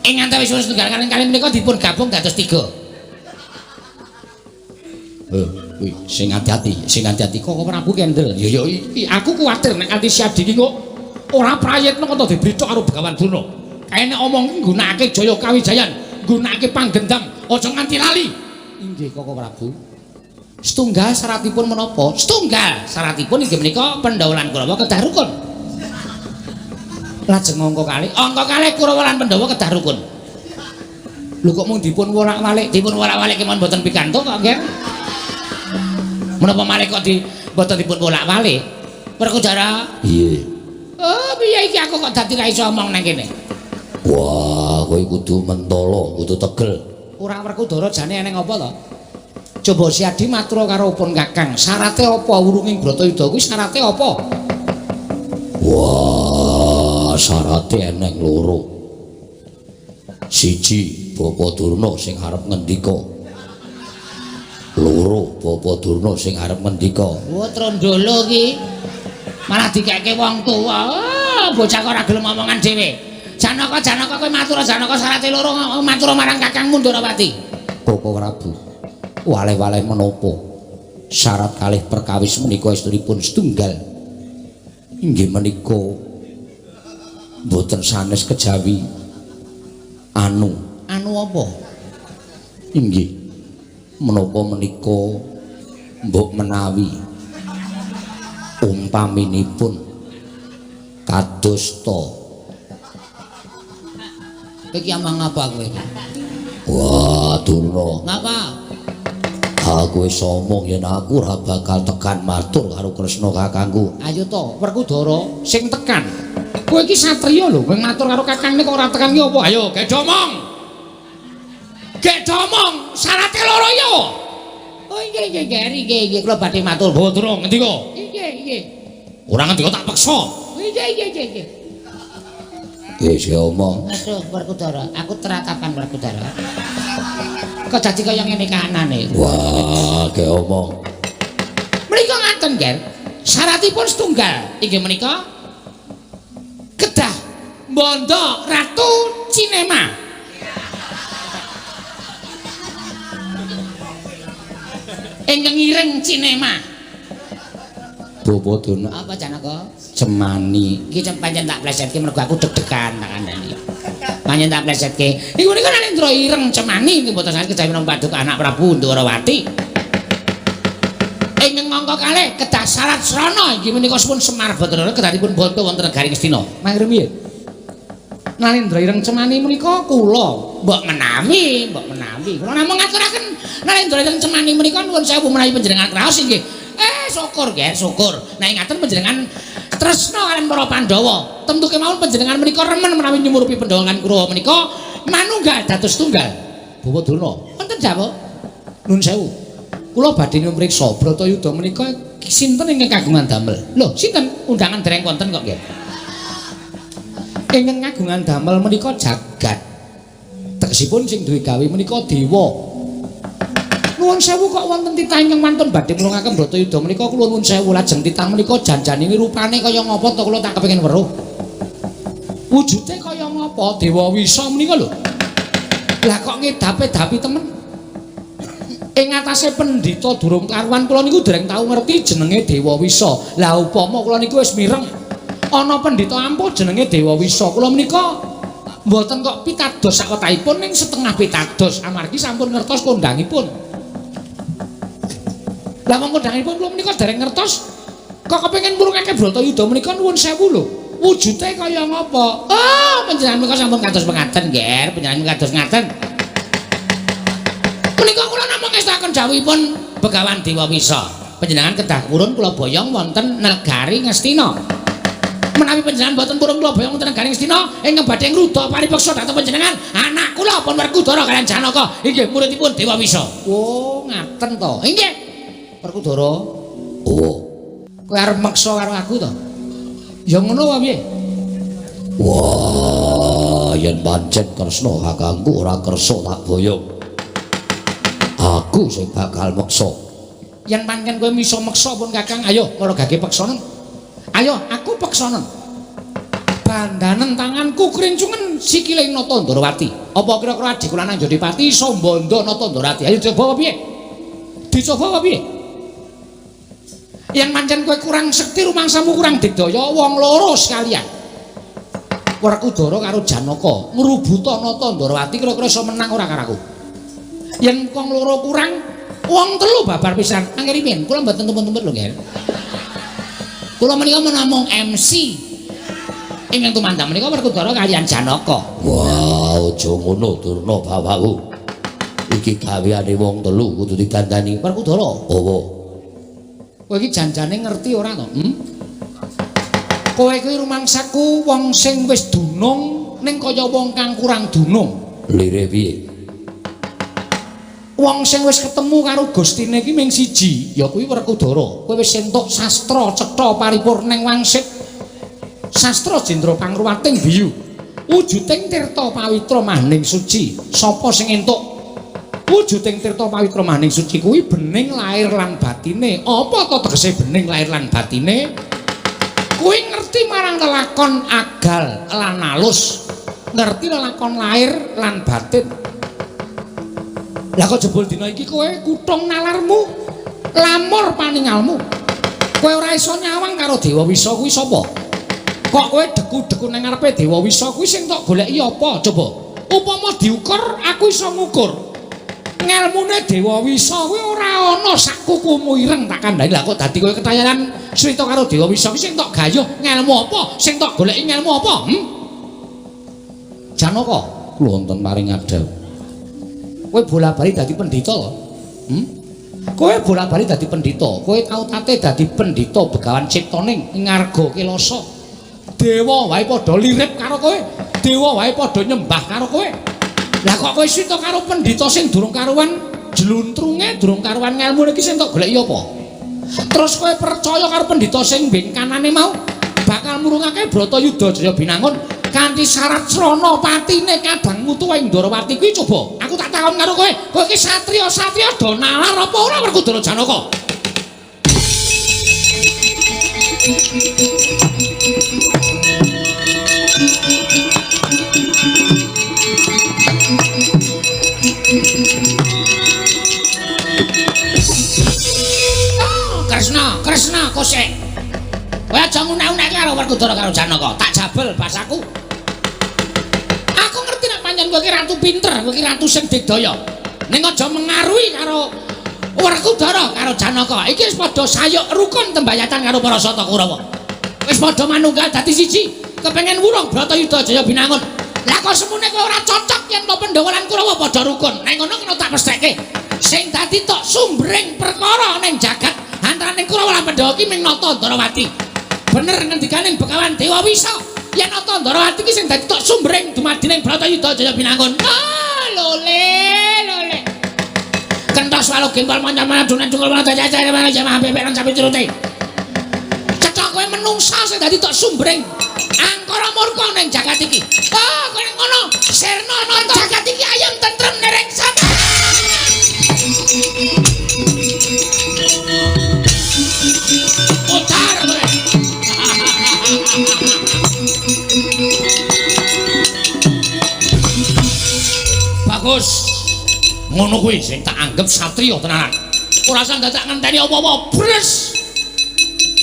Ing antawisipun setunggal kaliyan kalih menika dipun gabung dados 3. Kuwi sing ati-ati, sing ati-ati kok Prabu kendel. Ya ya iki aku kuwatir nek kanthi Siadi iki kok ora prayitna kok dibrithok karo Begawan Durna. Kae nek omong ki nggunakake Jaya Kawijayan, nggunakake panggendam, aja nganti lali. Inggih Koko Prabu. Setunggal syaratipun menapa? Setunggal syaratipun inggih menika Pandhawa lan Kurawa kedah rukun. Lajeng angka kalih, angka kalih Kurawa lan Pandhawa kedah rukun. Lho kok mung dipun wolak-walik, dipun wolak-walik kemawon mboten pikantuk kok, nggih. Menapa malih kok di mboten dipun wolak-walik? Werkudara. Piye? Oh, piye iki aku kok dadi ra iso omong nang kene. Wah, kowe kudu mentolo, kudu tegel. Ora Werkudara jane eneng apa to? Coba Siadi matur karo pun Kakang, syarate apa wurunging Bratayuda kuwi syarate apa? Wah, syarate eneng loro. Siji, Bapa Durna sing arep ngendika. Loro, Bapa Durna sing arep ngendika. Wah, trondolo iki. Malah dikeke wong tuwa. Oh, bocah kok ora gelem omongan dhewe. Janaka, Janaka kowe matur Janaka syarate loro matur marang Kakangmu Ndorowati. Koko Prabu. Waleh-waleh menapa? Syarat kalih perkawis menika estunipun setunggal. Inggih menika mboten sanes kejawi anu. Anu apa? Inggih. Menapa menika mbok menawi umpaminipun kados ta. Iki amang apa kowe iki? Wah, Durna. Ngapa? Aku wis omong yen aku ora bakal tekan matur karo Kresna kakangku. Ayo to, Werkudara sing tekan. Kowe iki satriya lho, kowe matur karo kakangne kok ora tekan ki apa? Ayo, gek omong. Gek omong, syarate loro ya. Oh nggih nggih nggih nggih nggih kula badhe matur. Bawa durung ngendika? Nggih nggih. Ora ngendika tak peksa. Nggih nggih nggih nggih. Wis omong. Aduh Werkudara, aku teratapan Werkudara. Kok dadi kaya ngene kahanane? Wah, ge omong. Menika ngaten, Ger. Syaratipun setunggal inggih menika kedah mbondo Ratu Cinema. Ingkang ireng Cinema. Bapa Durna. Apa Janaka? Cemani. Iki pancen tak plesetke mergo aku deg-degan tak kandhani. Pancen tak plesetke. Iku menika Nalendra ireng Cemani iki mboten saged kejawi menapa paduka anak Prabu Ndorowati. Ingkang mangka kalih kedah syarat srana inggih menika sampun Semar Bathara kedahipun bondo wonten negari Ngastina. Mangke rumiyin. Nalendra ireng Cemani menika kula mbok menawi, mbok menawi. Kula namung ngaturaken Nalendra ireng Cemani menika nuwun sewu menawi panjenengan kraos inggih. Syukur nggih, syukur. Nek ngaten panjenengan tresna kaliyan para Pandhawa. Tentu kemawon panjenengan menika remen menawi nyumurupi Pandhawa lan Kurawa menika manunggal dados tunggal. Bapak Durna, wonten dawuh. Nun sewu. Kula badhe nyumriksa Bratayuda menika sinten ingkang kagungan damel? Lho, sinten? Undangan dereng wonten kok nggih. Ingkang kagungan damel menika jagat. Tegesipun sing duwe gawe menika dewa. Nuwun sewu kok wonten titah ingkang wantun badhe mulungaken Bratayuda menika kula nuwun sewu lajeng titah menika janjane rupane kaya ngapa to kula tak kepengin weruh. Wujude kaya ngapa Dewa Wisa menika lho. Lah kok ngedape-dapi temen. Ing atase pendhita durung karuan kula niku dereng tau ngerti jenenge Dewa Wisa. Lah upama kula niku wis mireng ana pendhita ampuh jenenge Dewa Wisa. Kula menika mboten kok pitados sakotahipun ning setengah pitados amargi sampun ngertos kondangipun. Lah wong kondangipun kula menika dereng ngertos kok kepengin murungake Bratayuda menika nuwun sewu lho. Wujude kaya ngapa? Oh, panjenengan menika sampun kados pengaten, Nger. Panjenengan kados ngaten. Menika kula namung ngestakaken dawuhipun Begawan Dewa Wisa. Panjenengan kedah purun kula boyong wonten negari Ngastina. Menawi panjenengan boten purun kula boyong wonten negaring Astina ingkang badhe ngruda paripeksa dhateng panjenengan anak kula pun Werkudara kaliyan Janaka inggih muridipun Dewa Wisa. Oh, ngaten to. Inggih. Werkudara. Oh. Kowe arep meksa karo aku to? Ya ngono wae piye? Wah, yen pancen Kresna kakangku ora kersa tak boyong. Aku sing bakal meksa. Yen pancen kowe iso meksa pun Kakang, ayo para gage peksanen. Ayo aku peksanen. Bandanen tanganku krincungen sikile Nata Ndrawati. Apa kira-kira adhiku lanang Jodipati iso mbondo Nata Ndrawati? Ayo coba apa piye? Dicoba apa piye? Yen pancen kowe kurang sekti rumangsamu kurang digdaya wong loro sekalian. Werkudara karo Janaka ngrubuta Nata Ndrawati kira-kira iso menang ora karo aku? Yen wong loro kurang, wong telu babar pisan. Angger riyin kula mboten tumpun-tumpun lho nggih. Kula menika namung MC. Ingkang tumandang menika Werkudara kaliyan Janaka. Wah, aja ngono Durna bapakku. Iki gaweane wong telu kudu didandani. Werkudara. Apa? Kowe iki janjane ngerti ora to? Hmm? Kowe kuwi rumangsaku wong sing wis dunung ning kaya wong kang kurang dunung. Lire piye? Wong sing wis ketemu karo Gustine iki ming siji, ya kuwi Werkudara. Kowe wis entuk sastra cetha paripurning wangsit. Sastra jendra pangruwating biyu. Wujuding tirta pawitra maning suci. Sapa sing entuk wujuding tirta pawitra maning suci kuwi bening lahir lan batine. Apa to tegese bening lahir lan batine? Kuwi ngerti marang lelakon agal lan alus. Ngerti lelakon lahir lan batin. Lah kok jebul dina iki kowe kutung nalarmu, lamur paningalmu. Kowe ora iso nyawang karo Dewa Wisa kuwi sapa? Kok kowe deku-deku nang ngarepe Dewa Wisa kuwi sing tok goleki apa? Coba. Upama diukur aku iso ngukur. Ngelmune Dewa Wisa kuwi ora ana sak kukumu ireng tak kandhani. Lah kok dadi kowe ketayanan crita karo Dewa Wisa kuwi sing tok gayuh ngelmu apa? Sing tok goleki ngelmu apa? Hmm? Janaka, kula wonten paring adhawuh. Kowe bola-bali dadi pendhita lho. Hmm? Kowe bola-bali dadi pendhita. Kowe tau tate dadi pendhita Begawan Ciptaning ngarga Kelasa. Dewa wae padha lirip karo kowe. Dewa wae padha nyembah karo kowe. Lah kok kowe sita karo pendhita sing durung karuan jluntrunge, durung karuan ngelmune iki sing tok goleki apa? Terus kowe percaya karo pendhita sing mbing kanane mau bakal murungake Bratayuda Jaya Binangun kanthi syarat srana patine kadang mutu ing Ndrawati kuwi coba. Aku tak takon karo kowe, kowe iki satriya-satriya do nalar apa ora Werkudara Janaka? Kresna, Kresna kosek. Kowe aja ngunek-unekke karo Werkudara karo Janaka, tak jabel basaku. Aku ngerti nek pancen kowe iki ratu pinter, kowe iki ratu sing digdaya. Ning aja mengaruhi karo Werkudara karo Janaka. Iki wis padha sayuk rukun tembayatan karo para Sata Kurawa. Wis padha manunggal dadi siji, kepengen wurung Bratayuda Jaya Binangun. Lah kok semune kowe ora cocok yen to Pandhawa lan Kurawa padha rukun. Nek ngono kena tak pestheke. Sing dadi tok sumbering perkara ning jagat antaraning Kurawa lan Pandhawa iki ming Nata Ndrawati. Bener ngendikaning Begawan Dewa Wisa. Yen Nata Ndrawati iki sing dadi tok sumbering dumadining Bratayuda Jaya Binangun. Ah, lole, lole. Kentos walu gempal mancan-mancan adunan cungkul mancan jajan mancan jamaah bebek lan sapi curute. Cetha kowe menungsa sing dadi tok sumbering angkara murka ning jagat iki. Ah, kowe ngono, sirna nang jagat iki ayem tentrem nereng sama. Putar kowe. Bagus. Ngono kuwi sing tak anggap satriya tenanan. Ora usah dadak ngenteni apa-apa. Bres.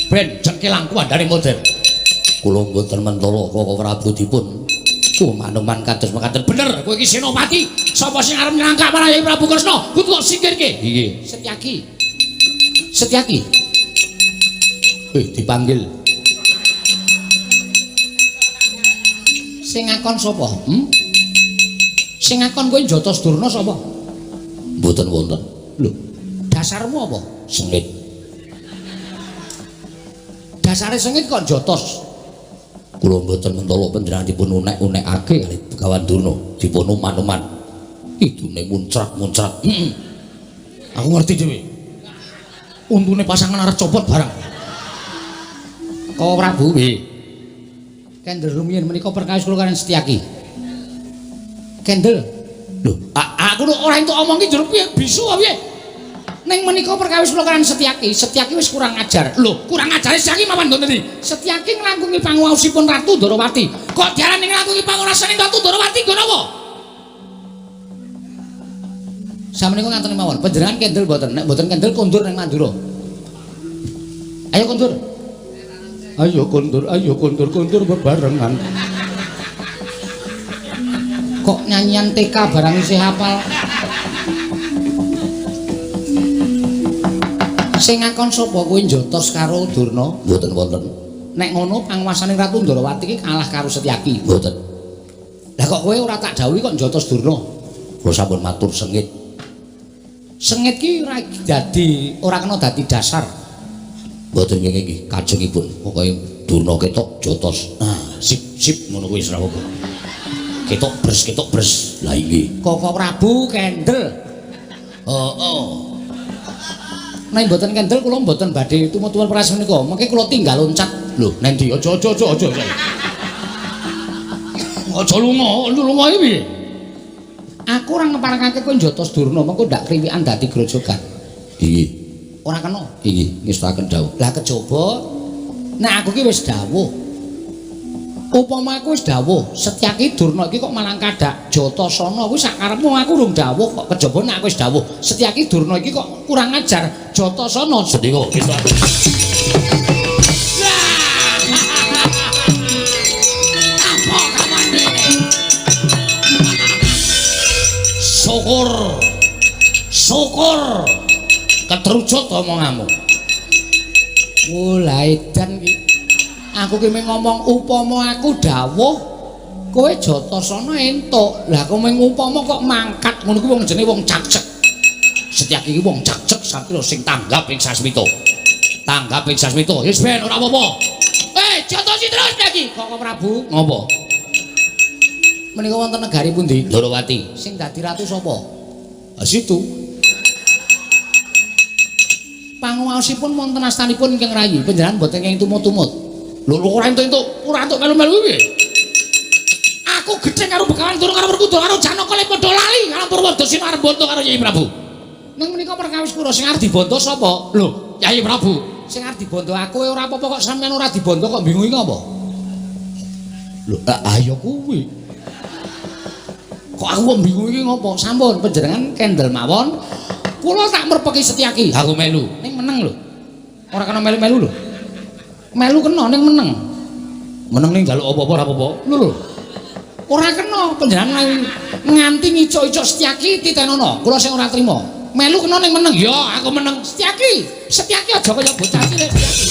Ben cengkelangku andane model. Kula mboten mentala Koko Prabu dipun kumanuman kados mekaten. Bener, kowe iki senopati. Sapa sing arep nyangka marang Yai Prabu Kresna? Kudu kok singkirke. Nggih. Setyaki. Setyaki. Dipanggil. Sing ngakon sapa? Hmm? Sing ngakon kowe njotos Durna sapa? Mboten wonten. Lho, dasarmu apa? Sengit. Dasare sengit kok njotos. Kula mboten mentala panjenengan dipun unek-unekake kalih Begawan Durna, dipun uman-uman. Idune muncrat-muncrat. Heeh. Aku ngerti dhewe. Untune pasangan arep copot barang. Koko Prabu, nggih. Kendel rumiyin menika perkawis kula kaliyan Setyaki. Kendel. Lho, aku ora entuk omong ki jero piye bisu apa piye? Ning menika perkawis kula kaliyan Setyaki, Setyaki wis kurang ajar. Lho, kurang ajare Setyaki mawon nggon ndi? Setyaki nglangkungi panguwaosipun Ratu Ndorowati. Kok diarani nglangkungi panguwaosane Ratu Ndorowati nggon apa? Samenika ngaten mawon, panjenengan kendel mboten? Nek mboten kendel kondur ning Mandura. Ayo kondur. Ayo kondur, ayo kondur, kondur bebarengan. Kok nyanyian TK barang isih hafal. Sing ngakon sapa kowe njotos karo Durna? Mboten wonten. Nek ngono panguwasane Ratu Ndorowati iki kalah karo Setyaki. Mboten. Lah kok kowe ora tak dawuhi kok njotos Durna? Kula sampun matur sengit. Sengit ki ora dadi, ora kena dadi dasar. Mboten ngene iki kajengipun. Pokoke Durna ketok jotos. Ah, sip sip ngono kuwi wis ora apa-apa. Ketok bres, ketok bres. Lah iki Koko Prabu kendel. Heeh. Nek mboten kendel kula mboten badhe tumut-tumut peras menika. Mengke kula tinggal loncat. Lho, nang ndi? Aja aja aja aja. Aja lunga, lunga iki piye? Aku ora ngeparengake kowe njotos Durna, mengko ndak kriwikan dadi grojogan. Iki ora kena. Iki ngestakaken dawuh. Lah kejaba nek aku ki wis dawuh. Upama aku wis dawuh, Setyaki Durna iki kok malang kadak Jatasana kuwi sak karepmu aku urung dawuh kok kejaba nek aku wis dawuh. Setyaki Durna iki kok kurang ajar Jatasana. Sendika kita. Apa kamane? Syukur. Syukur. Ketrucut omonganmu. Oh, lah edan iki. Aku ki mung ngomong upama aku dawuh kowe Jatasana entuk. Lah kowe mung upama kok mangkat ngono kuwi wong jenenge wong cakcek. Setyaki iki wong cakcek satria sing tanggap ing sasmita. Tanggap ing sasmita. Wis ben ora apa-apa. Jotosi terus lagi. Koko Prabu. Ngopo? Menika wonten negari pundi? Ndorowati. Sing dadi ratu sapa? Ah situ. Panguwaosipun wonten astanipun ingkang rayi. Panjenengan mboten kenging tumut-tumut. Lho ora entuk-entuk, ora entuk melu-melu piye? Aku gedhe karo Begawan Durna karo Werkudara karo Janaka le padha lali karo Purwadasena arep bonto karo Yai Prabu. Ning menika perkawis kula sing arep dibondo sapa? Lho, Yai Prabu. Sing arep dibondo aku ora apa-apa kok sampean ora dibondo kok bingung iki apa? Lho, ayo kuwi. Kok aku kok bingung iki ngopo? Sampun panjenengan kendel mawon. Kula tak merpeki Setyaki. Aku melu. Ning meneng lho. Ora kena melu-melu lho. Melu kena ning meneng. Meneng ning njaluk apa-apa ora apa-apa. Lho lho. Ora kena panjenengan nganti ngicuk-icuk Setyaki titenono. Kula sing ora trima. Melu kena ning meneng. Ya, aku meneng. Setyaki. Setyaki aja kaya bocah cilik Setyaki.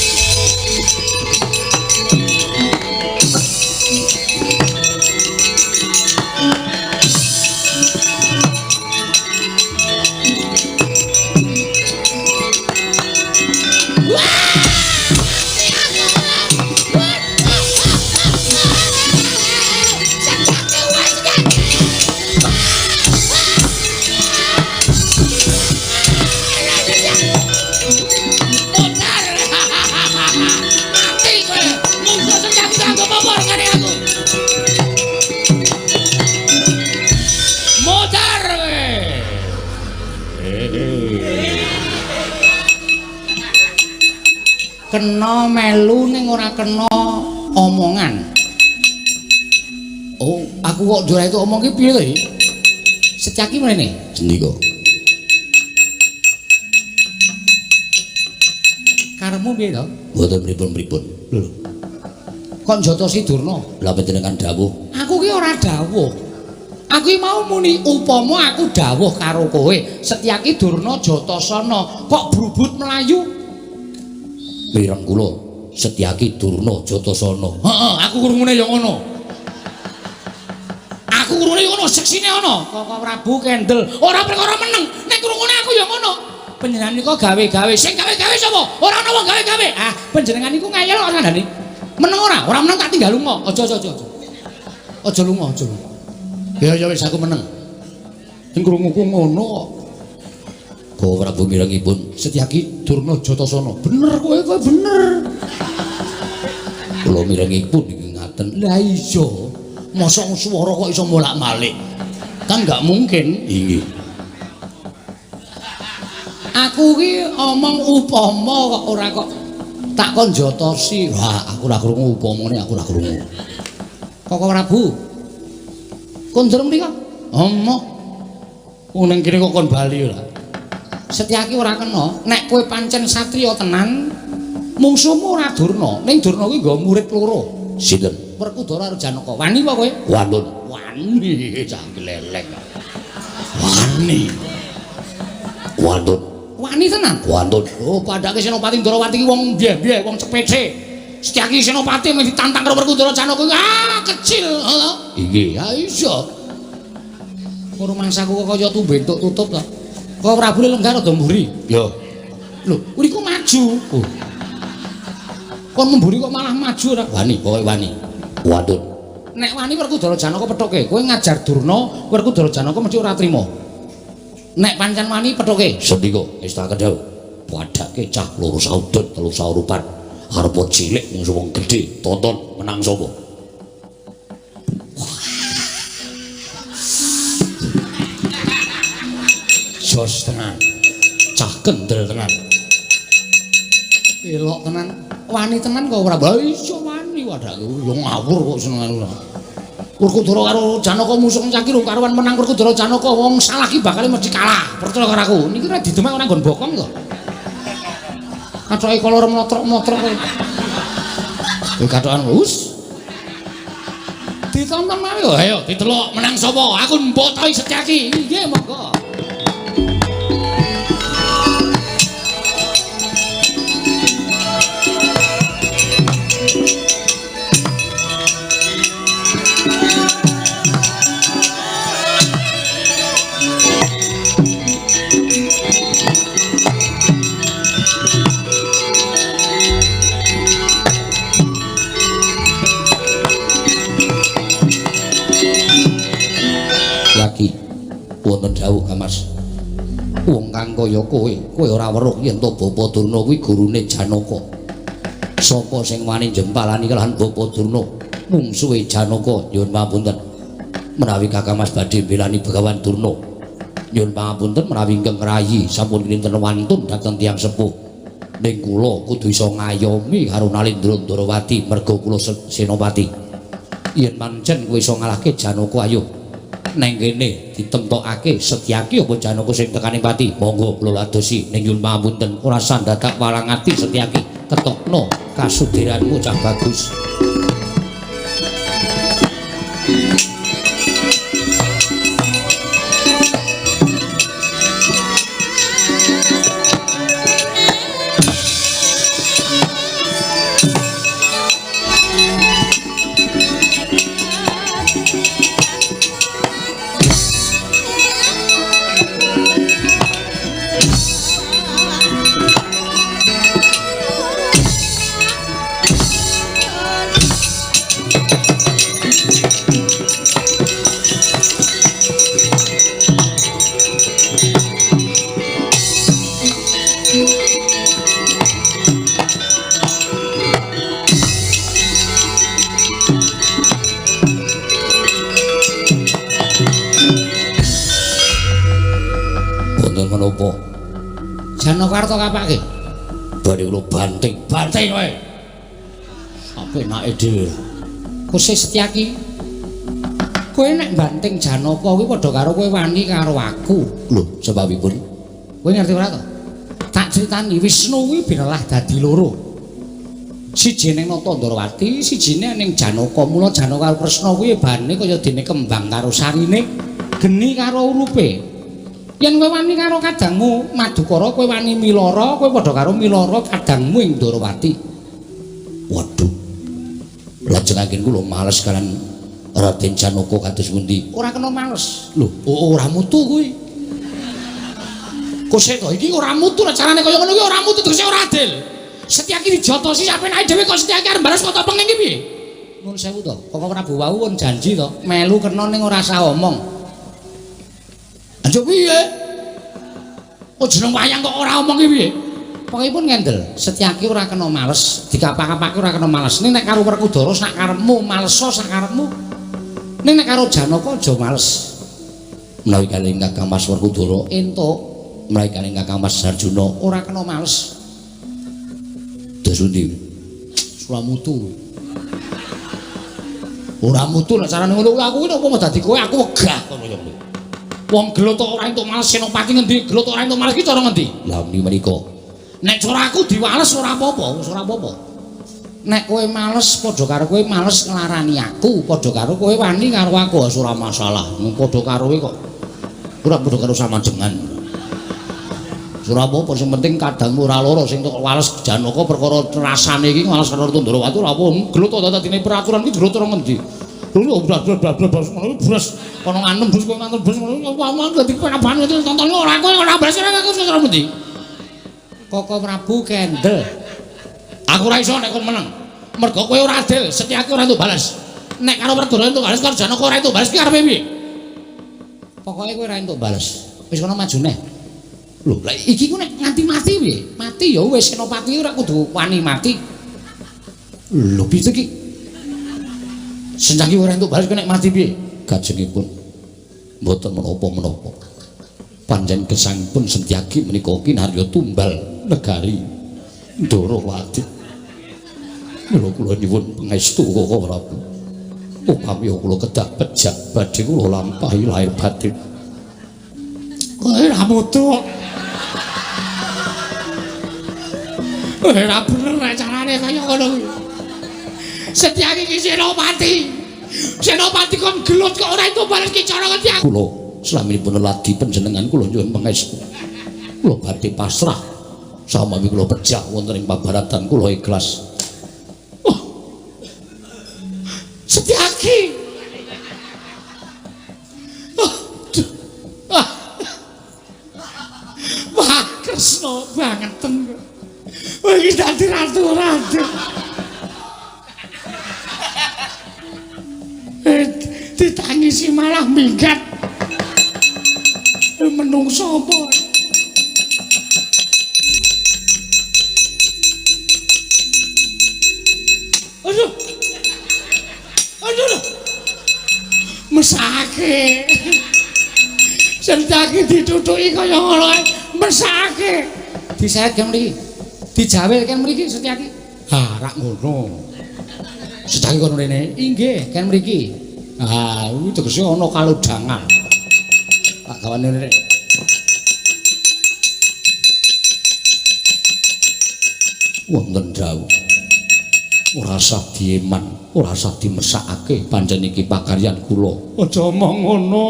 Kena melu ning ora kena omongan. Oh, aku kok ora itu omong ki piye to iki? Setyaki mrene. Sendika. Karepmu piye to? Mboten pripun-pripun. Lho. Kok njotosi Durna? Lah panjenengan dawuh. Aku ki ora dawuh. Aku ki mau muni upama aku dawuh karo kowe, Setyaki Durna Jatasana kok brubut mlayu. Mireng kula Setyaki Durna Jatasana. Heeh, aku krungune ya ngono. Aku krungune ya ngono, seksine ana. Koko Prabu kendel, ora perkara meneng. Nek krungune aku ya ngono. Panjenengan niku gawe-gawe. Sing gawe-gawe sapa? Ora ana wong gawe-gawe. Ah, panjenengan niku ngayal kok kandhane. Meneng ora? Ora meneng tak tinggal lunga. Aja aja aja. Aja lunga, aja lunga. Ya ya wis aku meneng. Sing krunguku ngono kok. Koko Prabu mirengipun Setyaki Durna Jatasana. Bener kowe, kowe bener. Kula mirengipun iki ngaten. Lah iya. Mosok swara kok iso molak-malik. Kan gak mungkin. Inggih. Aku ki omong upama kok ora kok tak kon jotosi. Wah, aku ora krungu upamane, aku ora krungu. Koko Prabu. Kondur mriko? Omok. Wong ning kene kok kon bali ora. Setyaki ora kena. Nek kowe pancen satriya tenan, mungsuhmu ora Durna. Ning Durna kuwi nggo murid loro. Sinten? Werkudara karo Janaka. Wani apa kowe? Wanun. Wani, cah gleleng. Wani. Wanun. Wani tenan. Wanun. Oh, padake Senopati Ndrawati ki wong mbyeh-mbyeh, wong cepece. Setyaki Senopati mung ditantang karo Werkudara Janaka kuwi ah kecil, heeh. Inggih. Ya iya. Ora mangsaku kok kaya tumbe entuk tutup to. Kok Prabu lenggah rada mburi. Ya. Lho, mriku maju. Oh. Kon mburi kok malah maju ora? Wani, pokoke wani. Wanun. Nek wani Werkudara Janaka pethuke, kowe ngajar Durna, Werkudara Janaka mesti ora trima. Nek pancen wani pethuke. Sendika wis tak kendhel. Padake cah loro saudon telu saurupan. Arep cilik mung wong gedhe, tonton menang sapa? Jos tenan. Cah kendel tenan. Elok tenan. Wani tenan kok ora? Lah iya wani wadake. Yo ngawur kok senengane ora. Werkudara karo Janaka musuh cah ki rung karuan menang Werkudara Janaka wong salah ki bakal mesti kalah. Percaya karo aku. Niki ora didemek ora nggon bokong to. Kathoke kolor mlotrok-mlotrok kowe. Kowe kathokan wus. Ditonton mawon. Ayo ditelok menang sapa? Aku mbotoi Setyaki. Nggih monggo. Yaki wonten dawuh Mas. Wong kang kaya kowe, kowe ora weruh yen to Bapa Durna kuwi gurune Janaka. Sapa sing wani jempalani kelahan Bapa Durna, mungsuhe Janaka? Nyuwun pangapunten. Menawi Kakang Mas badhe mbelani Begawan Durna. Nyuwun pangapunten menawi ingkang rayi sampun kinten wantun dhateng tiyang sepuh. Ning kula kudu iso ngayomi karo Nalendra Ndrawati merga kula senopati. Yen pancen kowe iso ngalahke Janaka ayo neng kene ditemtokake Setyaki apa Janaka sing tekane pati. Monggo kula ladosi ning nyuwun pangapunten ora sandadak walang ati Setyaki ketokno kasudiranmu cah bagus. Menapa? Janaka arta kapake? Badhe kula banting, banting kowe. Sapenake dhewe. Kuse Setyaki. Kowe nek banting Janaka kuwi padha karo kowe wani karo aku. Lho, sebabipun? Kowe ngerti ora to? Tak critani Wisnu kuwi binelah dadi loro. Siji ning Nata Ndrawati, sijine ning Janaka. Mula Janaka karo Kresna kuwi bane kaya dene kembang karo sarine, geni karo urupe. Yen kowe wani karo kadangmu Madukara, kowe wani milara, kowe padha karo milara kadangmu ing Ndrawati. Waduh. Lajeng anggen kula males kalian Raden Janaka kados pundi? Ora kena males. Lho, ora mutu kuwi. Kose to iki ora mutu carane kaya ngono kuwi ora mutu tegese ora adil. Setyaki dijotosi sapenake dhewe kok Setyaki arep balas kok topeng iki piye? Nuwun sewu to. Koko Prabu wau pun janji to, melu kena ning ora usah omong. Anjuk piye? Kok jeneng wayang kok ora omong iki piye? Pokokipun ngendel, Setyaki ora kena males, dikapak-kapake ora kena males. Ning nek karo Werkudara sak karepmu, maleso sak karepmu. Ning nek karo Janaka aja males. Menawi kalih Kakang Mas Werkudara entuk, menawi kalih Kakang Mas Arjuna ora kena males. Dos pundi? Ora mutu. Ora mutu nek carane ngono kuwi aku ki nek umpama dadi kowe aku wegah ngono ya kuwi. Wong gelut ora entuk males Senopati ngendi? Gelut ora entuk males ki cara ngendi? Lah menika nek cara aku diwales ora apa-apa, wis ora apa-apa. Nek kowe males padha karo kowe males nglarani aku, padha karo kowe wani karo aku wis ora masalah. Padha karo kowe kok ora padha karo samajengan. Ora apa-apa sing penting kadangmu ora lara sing tok wales Janaka perkara rasane iki wales karo Ndorowati ora apa gelut to dadine peraturan iki gelut ora ngendi. Lho blas ngono blas kono nganem blas kono nganem blas ngono wae dadi penabahan tonton ora kowe ora blas ora aku ora ngendi. Koko Prabu kendel. Aku ora iso nek kon meneng. Mergo kowe ora adil, Setyaki ora entuk bales. Nek karo Werkudara entuk bales, karo Janaka ora entuk bales ki arepe piye? Pokoke kowe ora entuk bales. Wis kono maju neh. Lho, lah iki ku nek nganti mati piye? Mati ya wis Senopati ora kudu wani mati. Lho piye iki? Setyaki ora entuk bales kowe nek mati piye? Kajengipun mboten menapa-menapa. Pancen gesangipun Setyaki menika kinarya tumbal negari Ndorowati. Mila kula nyuwun pangestu Koko Prabu. Upami kula kedah pejah badhe kula lampahi lahir batin. Kowe ora mutu. Ora bener nek carane kaya ngono kuwi. Setyaki iki Senopati. Senopati kon gelut kok ora entuk bales ki cara ngerti aku. Kula slaminipun ladi panjenengan kula nyuwun pangestu. Kula badhe pasrah. Samawi kula pejah wonten ing pabaratan kula ikhlas. Oh. Setyaki. Oh. Ah. Wah, Kresna bangeten. Kowe iki dadi ratu ratu. Ditangisi malah minggat. Menungso apa? Aduh. Aduh. Mesake. Setyaki ditutuki kaya ngono kae, mesake. Diseret ke mriki. Dijawil ken mriki Setyaki. Ha, rak ngono. Setyaki kono rene. Inggih, ken mriki. Ha, kuwi tegese ana kalodhangan. Tak gawane rene. Wonten dawuh. Ora usah dieman, ora usah dimesakake pancen iki pakaryan kula. Aja omong ngono.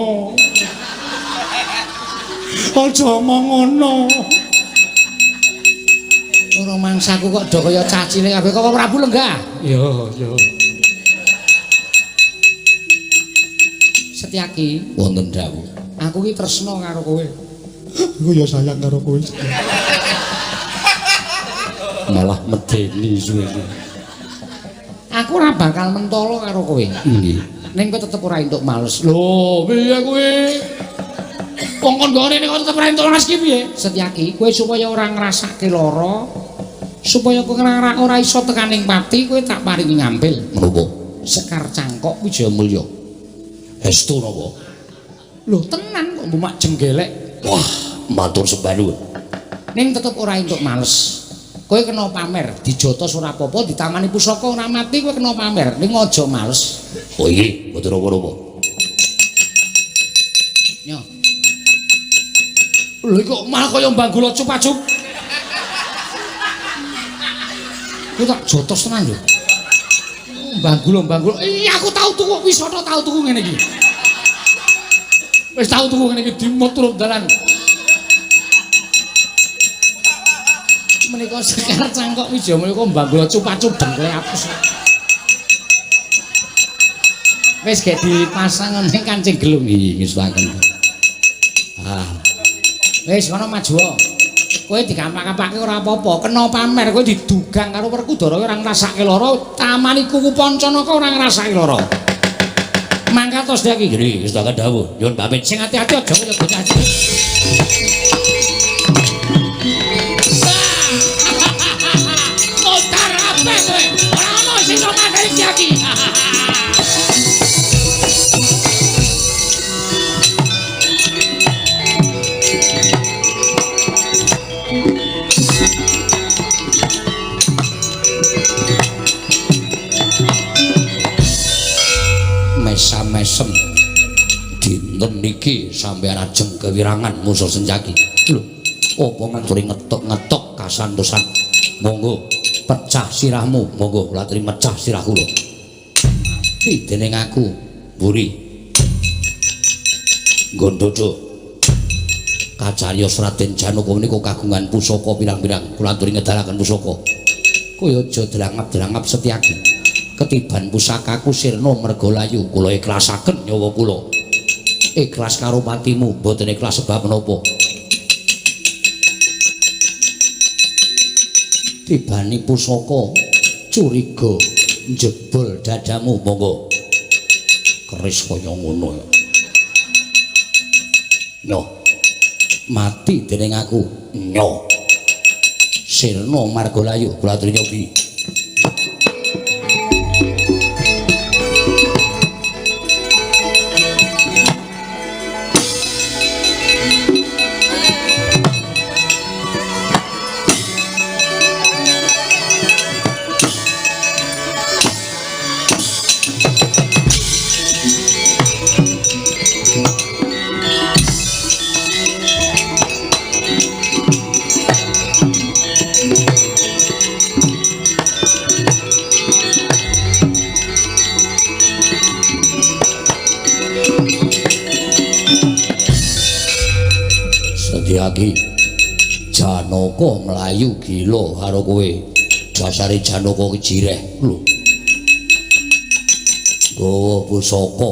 Aja omong ngono. Ora mangsaku kok do kaya cah cilik kabeh kok Prabu lenggah. Iya, iya. Setyaki, wonten dawuh. Aku ki tresna karo kowe. Aku ya sayang karo kowe. Malah medeni suwe-suwe. Aku ora bakal mentolo karo kowe. Nggih. Ning kowe tetep ora entuk males. Lho, piye kowe? Wong kon nggone nek tetep ora entuk males ki piye? Setyaki, kowe supaya ora ngrasake lara, supaya kowe ora iso tekaning pati, kowe tak paringi ngampil. Menapa? Sekar Cangkok Wijayamulya. Estu napa? Lho, tenan kok mbumak jenggelek. Wah, matur sembah nuwun. Ning tetep ora entuk males. Kowe kena pamer, dijotos ora apa-apa, ditamani pusaka ora mati, kowe kena pamer. Ning aja males. Oh iki mboten napa-napa. Nyo. Lho kok malah kaya mbanggula cup-acup. Kowe tak jotos tenan lho. Mbanggula-mbanggula. Iya aku tau tuku wisata tau tuku ngene iki. Wis tau tuku ngene iki dimut turun dalan. Menika Sekar Cangkok Wijayamulya kok mbanggula cup-acup dengkle apes. Wis gek dipasang ning kancing gelung iki ngestuaken. Ah. Wis kono maju. Kowe dikampak-kampake ora apa-apa, kena pamer kowe didugang karo Werkudara ora ngrasake lara, tamani kuku Pancanaka ora ngrasake lara. Mangkat to Setyaki. Nggih, setakan dawuh. Nyuwun pamit. Sing ati-ati aja kaya bocah cilik. Montar apa kowe? Ora ono sing iso mateni Setyaki. Mesam-mesem dinten niki sampeyan ajeng kewirangan musuh Setyaki. Lho, apa ngaturi ngetok-ngetok kasantosan. Monggo pecah sirahmu, monggo kula aturi mecah sirah kula. Mati dening aku mburi. Nggon dodo. Kacariyos Raden Janaka menika kagungan pusaka pirang-pirang. Kula aturi ngedalaken pusaka. Kowe aja drangap-drangap Setyaki. Ketiban pusakaku sirna merga layu, kula ikhlasaken nyawa kula. Ikhlas karo patimu, mboten ikhlas sebab menapa. Tibani pusaka curiga njebol dadamu, monggo. Keris kaya ngono ya. Nyoh. Mati dening aku. Nyoh. Sirna marga layu, kula aturi nyobi. Setyaki, Janaka mlayu gila karo kowe. Dasare Janaka ki jireh lho. Gawa pusaka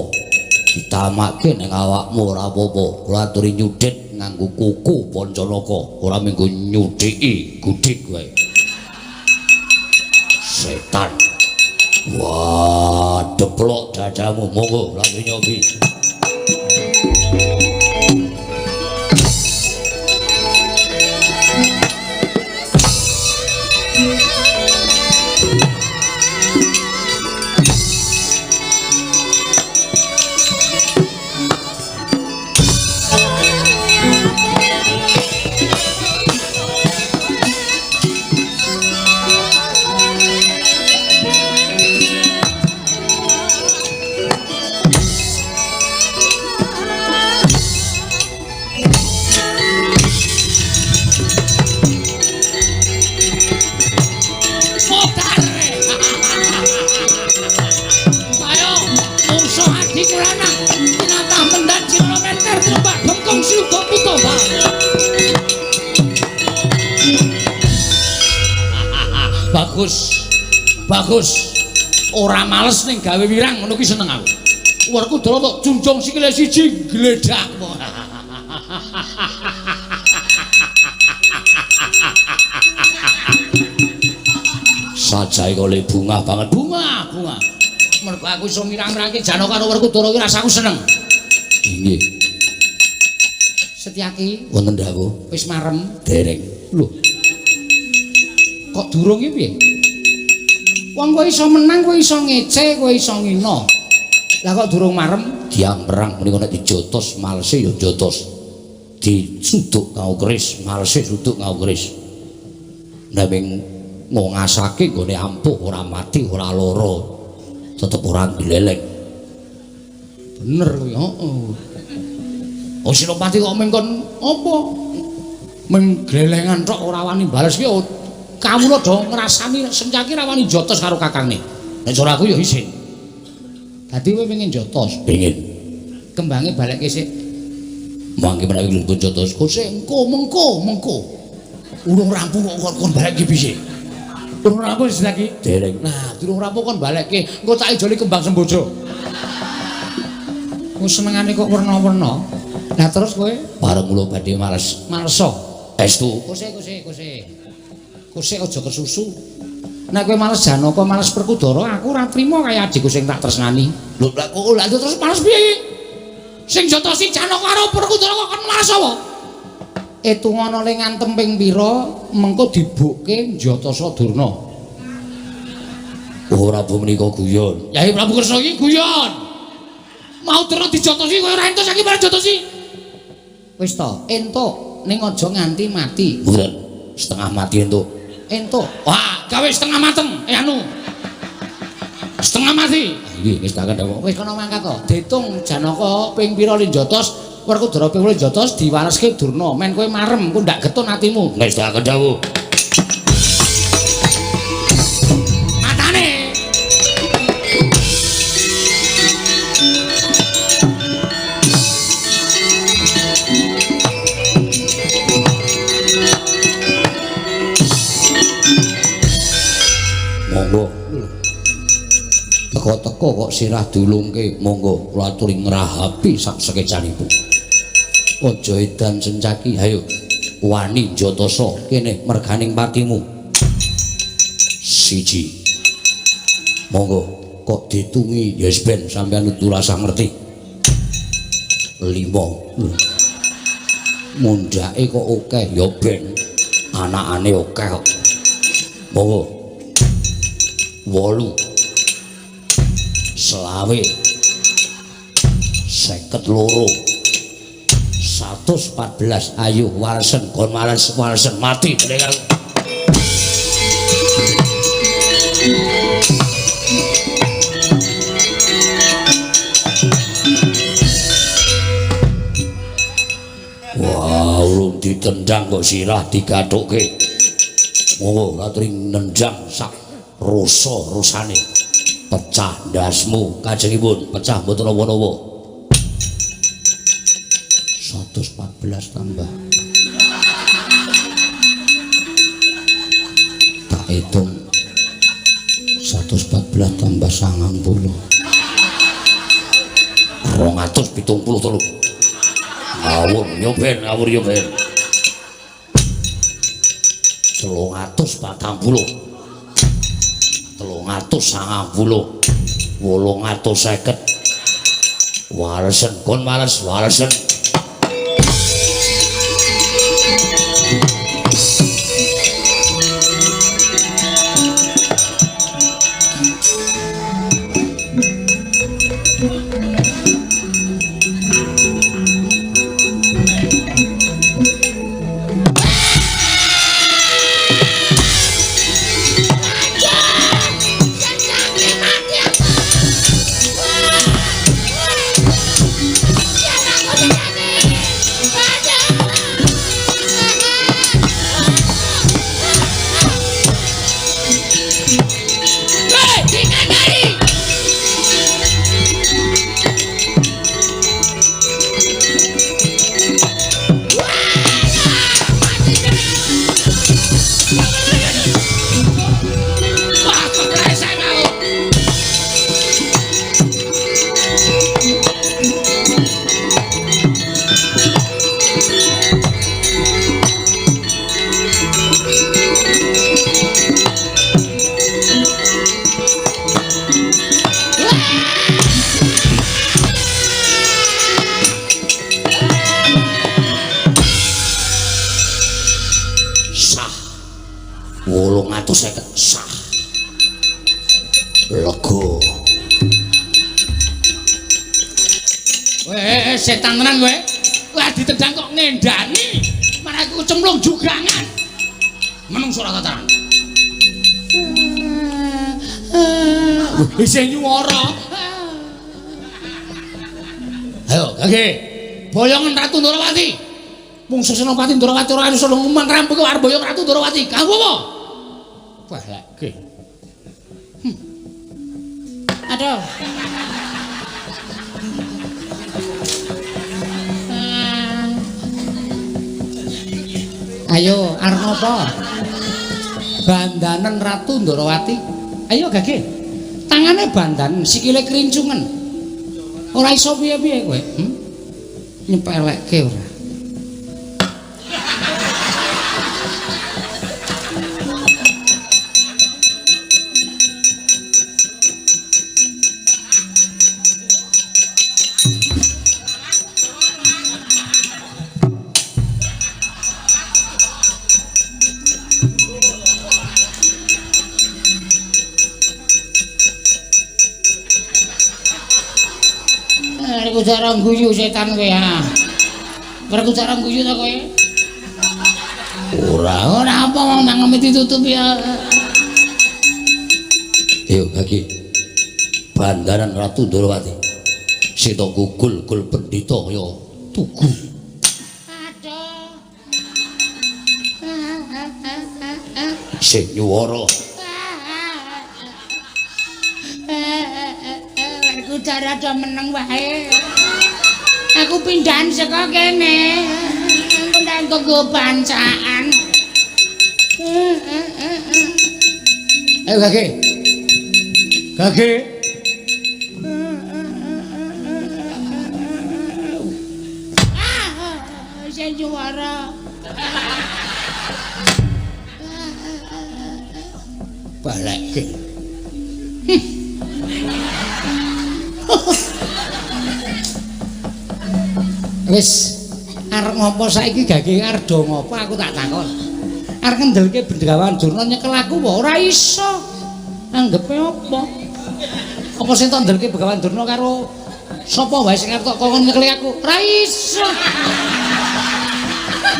ditamake ning awakmu ora apa-apa. Kula aturi nyudhit nganggo kuku Pancanaka, ora mung nyudhiki gudik wae. Setan. Wah, deplok dadamu, monggo kula aturi nyobi. Bagus. Bagus. Ora males ning gawe wirang ngono kuwi seneng aku. Werkudara tok junjung sikile siji gledak. Sajae kok le bungah banget. Bungah, bungah. Mergo aku iso mirang-mirangke Janaka karo Werkudara kuwi rasaku seneng. Inggih. Setyaki, wonten dawuh. Wis marem? Dereng. Lho. Kok durung iki piye? Wong kowe iso menang, kowe iso ngece, kowe iso ngina. Lah kok durung marem? Tiang perang menika nek dijotos malese ya jotos. Disuduk nganggo keris, malese suduk nganggo keris. Nanging ngongasake nggone ampuh ora mati, ora lara. Tetep ora gleleng. Bener kuwi, heeh. Oh Senopati kok mengkon apa? Meng glelengan tok ora wani bales ki kawula do ngrasani Setyaki ra wani jotos karo kakangne. Nek cara aku ya isin. Dadi kowe pengen jotos? Pengen. Kembange balekke sik. Mangke menawi dipun jotos. Kok sik engko mengko mengko. Urung rampung kok kon balekke piye? Urung rampung Setyaki? Dereng. Nah, durung rampung kon balekke, engko tak ijoli kembang sembojo. Ku senengane kok werna-werna. Lah terus kowe bareng kula badhe males. Maleso. Estu. Kose kose kose. Kose aja kesusu. Nek kowe males Janaka, males Werkudara, aku ora trima kaya adikku sing tak tresnani. Lho, lah kok Lah terus males piye? Sing jotosi Janaka karo Werkudara kok kon males apa? Etungana le ngantem ping pira mengko dibukke Njatasa Durna. Oh, Prabu menika guyon. Yai Prabu Kresna iki guyon. Mau Durna dijotosi kowe ora entuk saiki bareng jotosi. Wis to, entuk ning aja nganti mati. Mboten, setengah mati entuk. Entuk. Wah, gawe setengah mateng. Anu. Setengah mati. Iki wis tak kandha. Wis kono mangkat to. Ditung Janaka ping pira le njotos, Werkudara ping pira njotos diwaleske Durna. Men kowe marem, ku ndak getun atimu. Wis tak kandha. Matane. Monggo. Teko-teko kok sirah diulungke, monggo kula aturi ngrahapi sak sekecanipun. Aja edan sencaki, ayo wani njatasa kene merganing patimu. Siji. Monggo kok ditungi ya wis ben sampeyan kudu rasah ngerti. 5. Mundhake kok akeh ya ben anakane akeh kok. Monggo. 8 25 52 114 ayo walesen kon wales walesen mati dening aku. Wah, urung ditendang kok sirah digathukke. Monggo aturi nendang sak rasa-rasane. Pecah ndasmu kajengipun, pecah mboten napa-napa. 114 tambah. Tak hitung. 114 tambah 90. 273. Ngawur yo ben, ngawur yo ben. 340. 390 850 walesen kon wales walesen. Sah 850 sah lega. Weh, setan tenan kowe. Wah, ditendang kok ngendani. Marah aku cemplung jugangan. Menungso ora tataran. Isih nyuwara. Ayo, gage. Boyongan Ratu Ndorowati. Mungsu Senopati Ndorowati ora iso ngumang rampung arep boyong Ratu Ndorowati. Kanggo apa? Balekke. Aduh. Ayo, arep napa? Bandanen Ratu Ndorowati. Ayo gage. Tangane bandan, sikile krincungen. Ora iso piye-piye kowe, Nyepelekke ora. Werkudara guyu setan kowe ha. Werkudara guyu ta kowe? Ora. Ora apa wong mangeme ditutup ya. Ayo Gage. Bandaran Ratu Ndorowati. Sita gugul gul pendhita ya tugu. Aduh. Sing nyuwara. Werkudara do meneng wae. Aku pindahan saka kene. Engko ndak nggo bancaan. Ayo Gage. Gage. Ah, sing nyuwara. Balekke. Wis arep ngopo saiki gage arep do ngopo aku tak takon. Arep ngendelke Bengawan Durna nyekel aku apa ora iso. Anggepe apa? Apa sing tak ndelke Begawan Durna karo sapa wae sing arep tok kon nyekeli aku? Ora iso.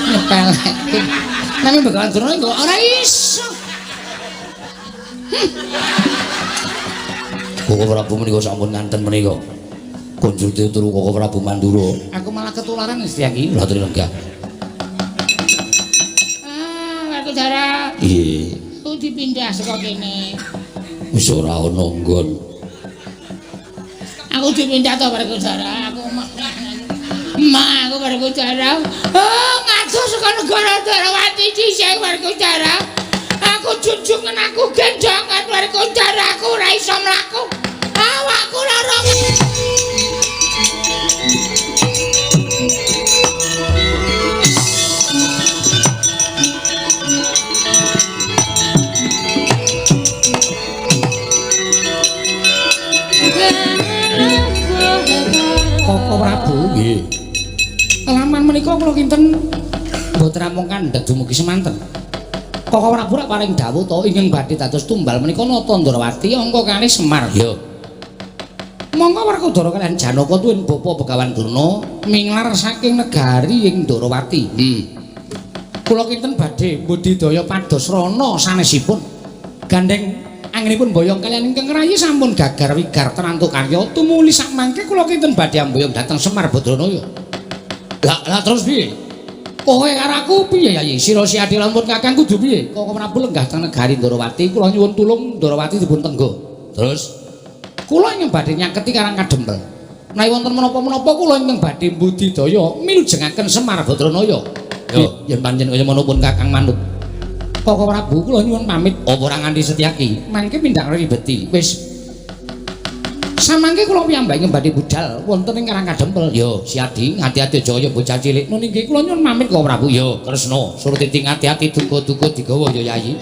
Nyepeleke. Nanging Begawan Durna kok ora iso. Koko Prabu menika sampun nganten menika. Kunjul turu Koko Prabu Mandura. Aku malah ketularan Setyaki. Latri lenggah. Ah, aku jara. Iya. Aku dipindah saka kene. Wis ora ana nggon. Aku dipindah to Werkudara. Aku mak aku Werkudara. Oh, ngadoh saka negara Dwarawati dhisik Werkudara. Aku junjungan aku gendongan Werkudara aku ora iso mlaku. Awakku lara. Koko Prabu nggih. Laman menika kula kinten mboten namung kandhek dumugi semanten. Koko Prabu rak paring dawuh to ingkang badhe dados tumbal menika Nata Ndrawati angka kalih Semar. Iya. Monggo Werkudara kaliyan Janaka tuwin bapa Begawan Durna minglar saking negari ing Ndrawati. Kula kinten badhe mbudidaya pados rana sanesipun. Gandeng anginipun boyong kaliyan ingkang rayi sampun gagar wigar tenantu karya tumuli sakmangke kula kinten badhe amboyong dhateng Semar Badranaya. Lah terus piye? Kowe karo aku piye Yayi? Sira si adil lampun kakang kudu piye? Koko Prabu lenggah teng negari Ndrawati, kula nyuwun tulung Ndrawati dipun tenggo. Terus kula ingkang badhe nyaketi Karang Kadempel. Menawi wonten menapa-menapa kula ingkang badhe mbudidaya milujengaken Semar Badranaya. Yo, yen pancen kaya ngono pun kakang manut. Koko Prabu kula nyuwun pamit. Apa ora nganti Setyaki? Mangke pindhak ribeti. Wis. Samangke kula piyambak ingkang badhe budal wonten ing Karang Kadempel. Yo, Siadi, ati-ati aja kaya bocah cilik. Nun inggih kula nyuwun pamit Koko Prabu. Yo, Kresna, surtiti ati-ati duga-duga digawa ya Yayi.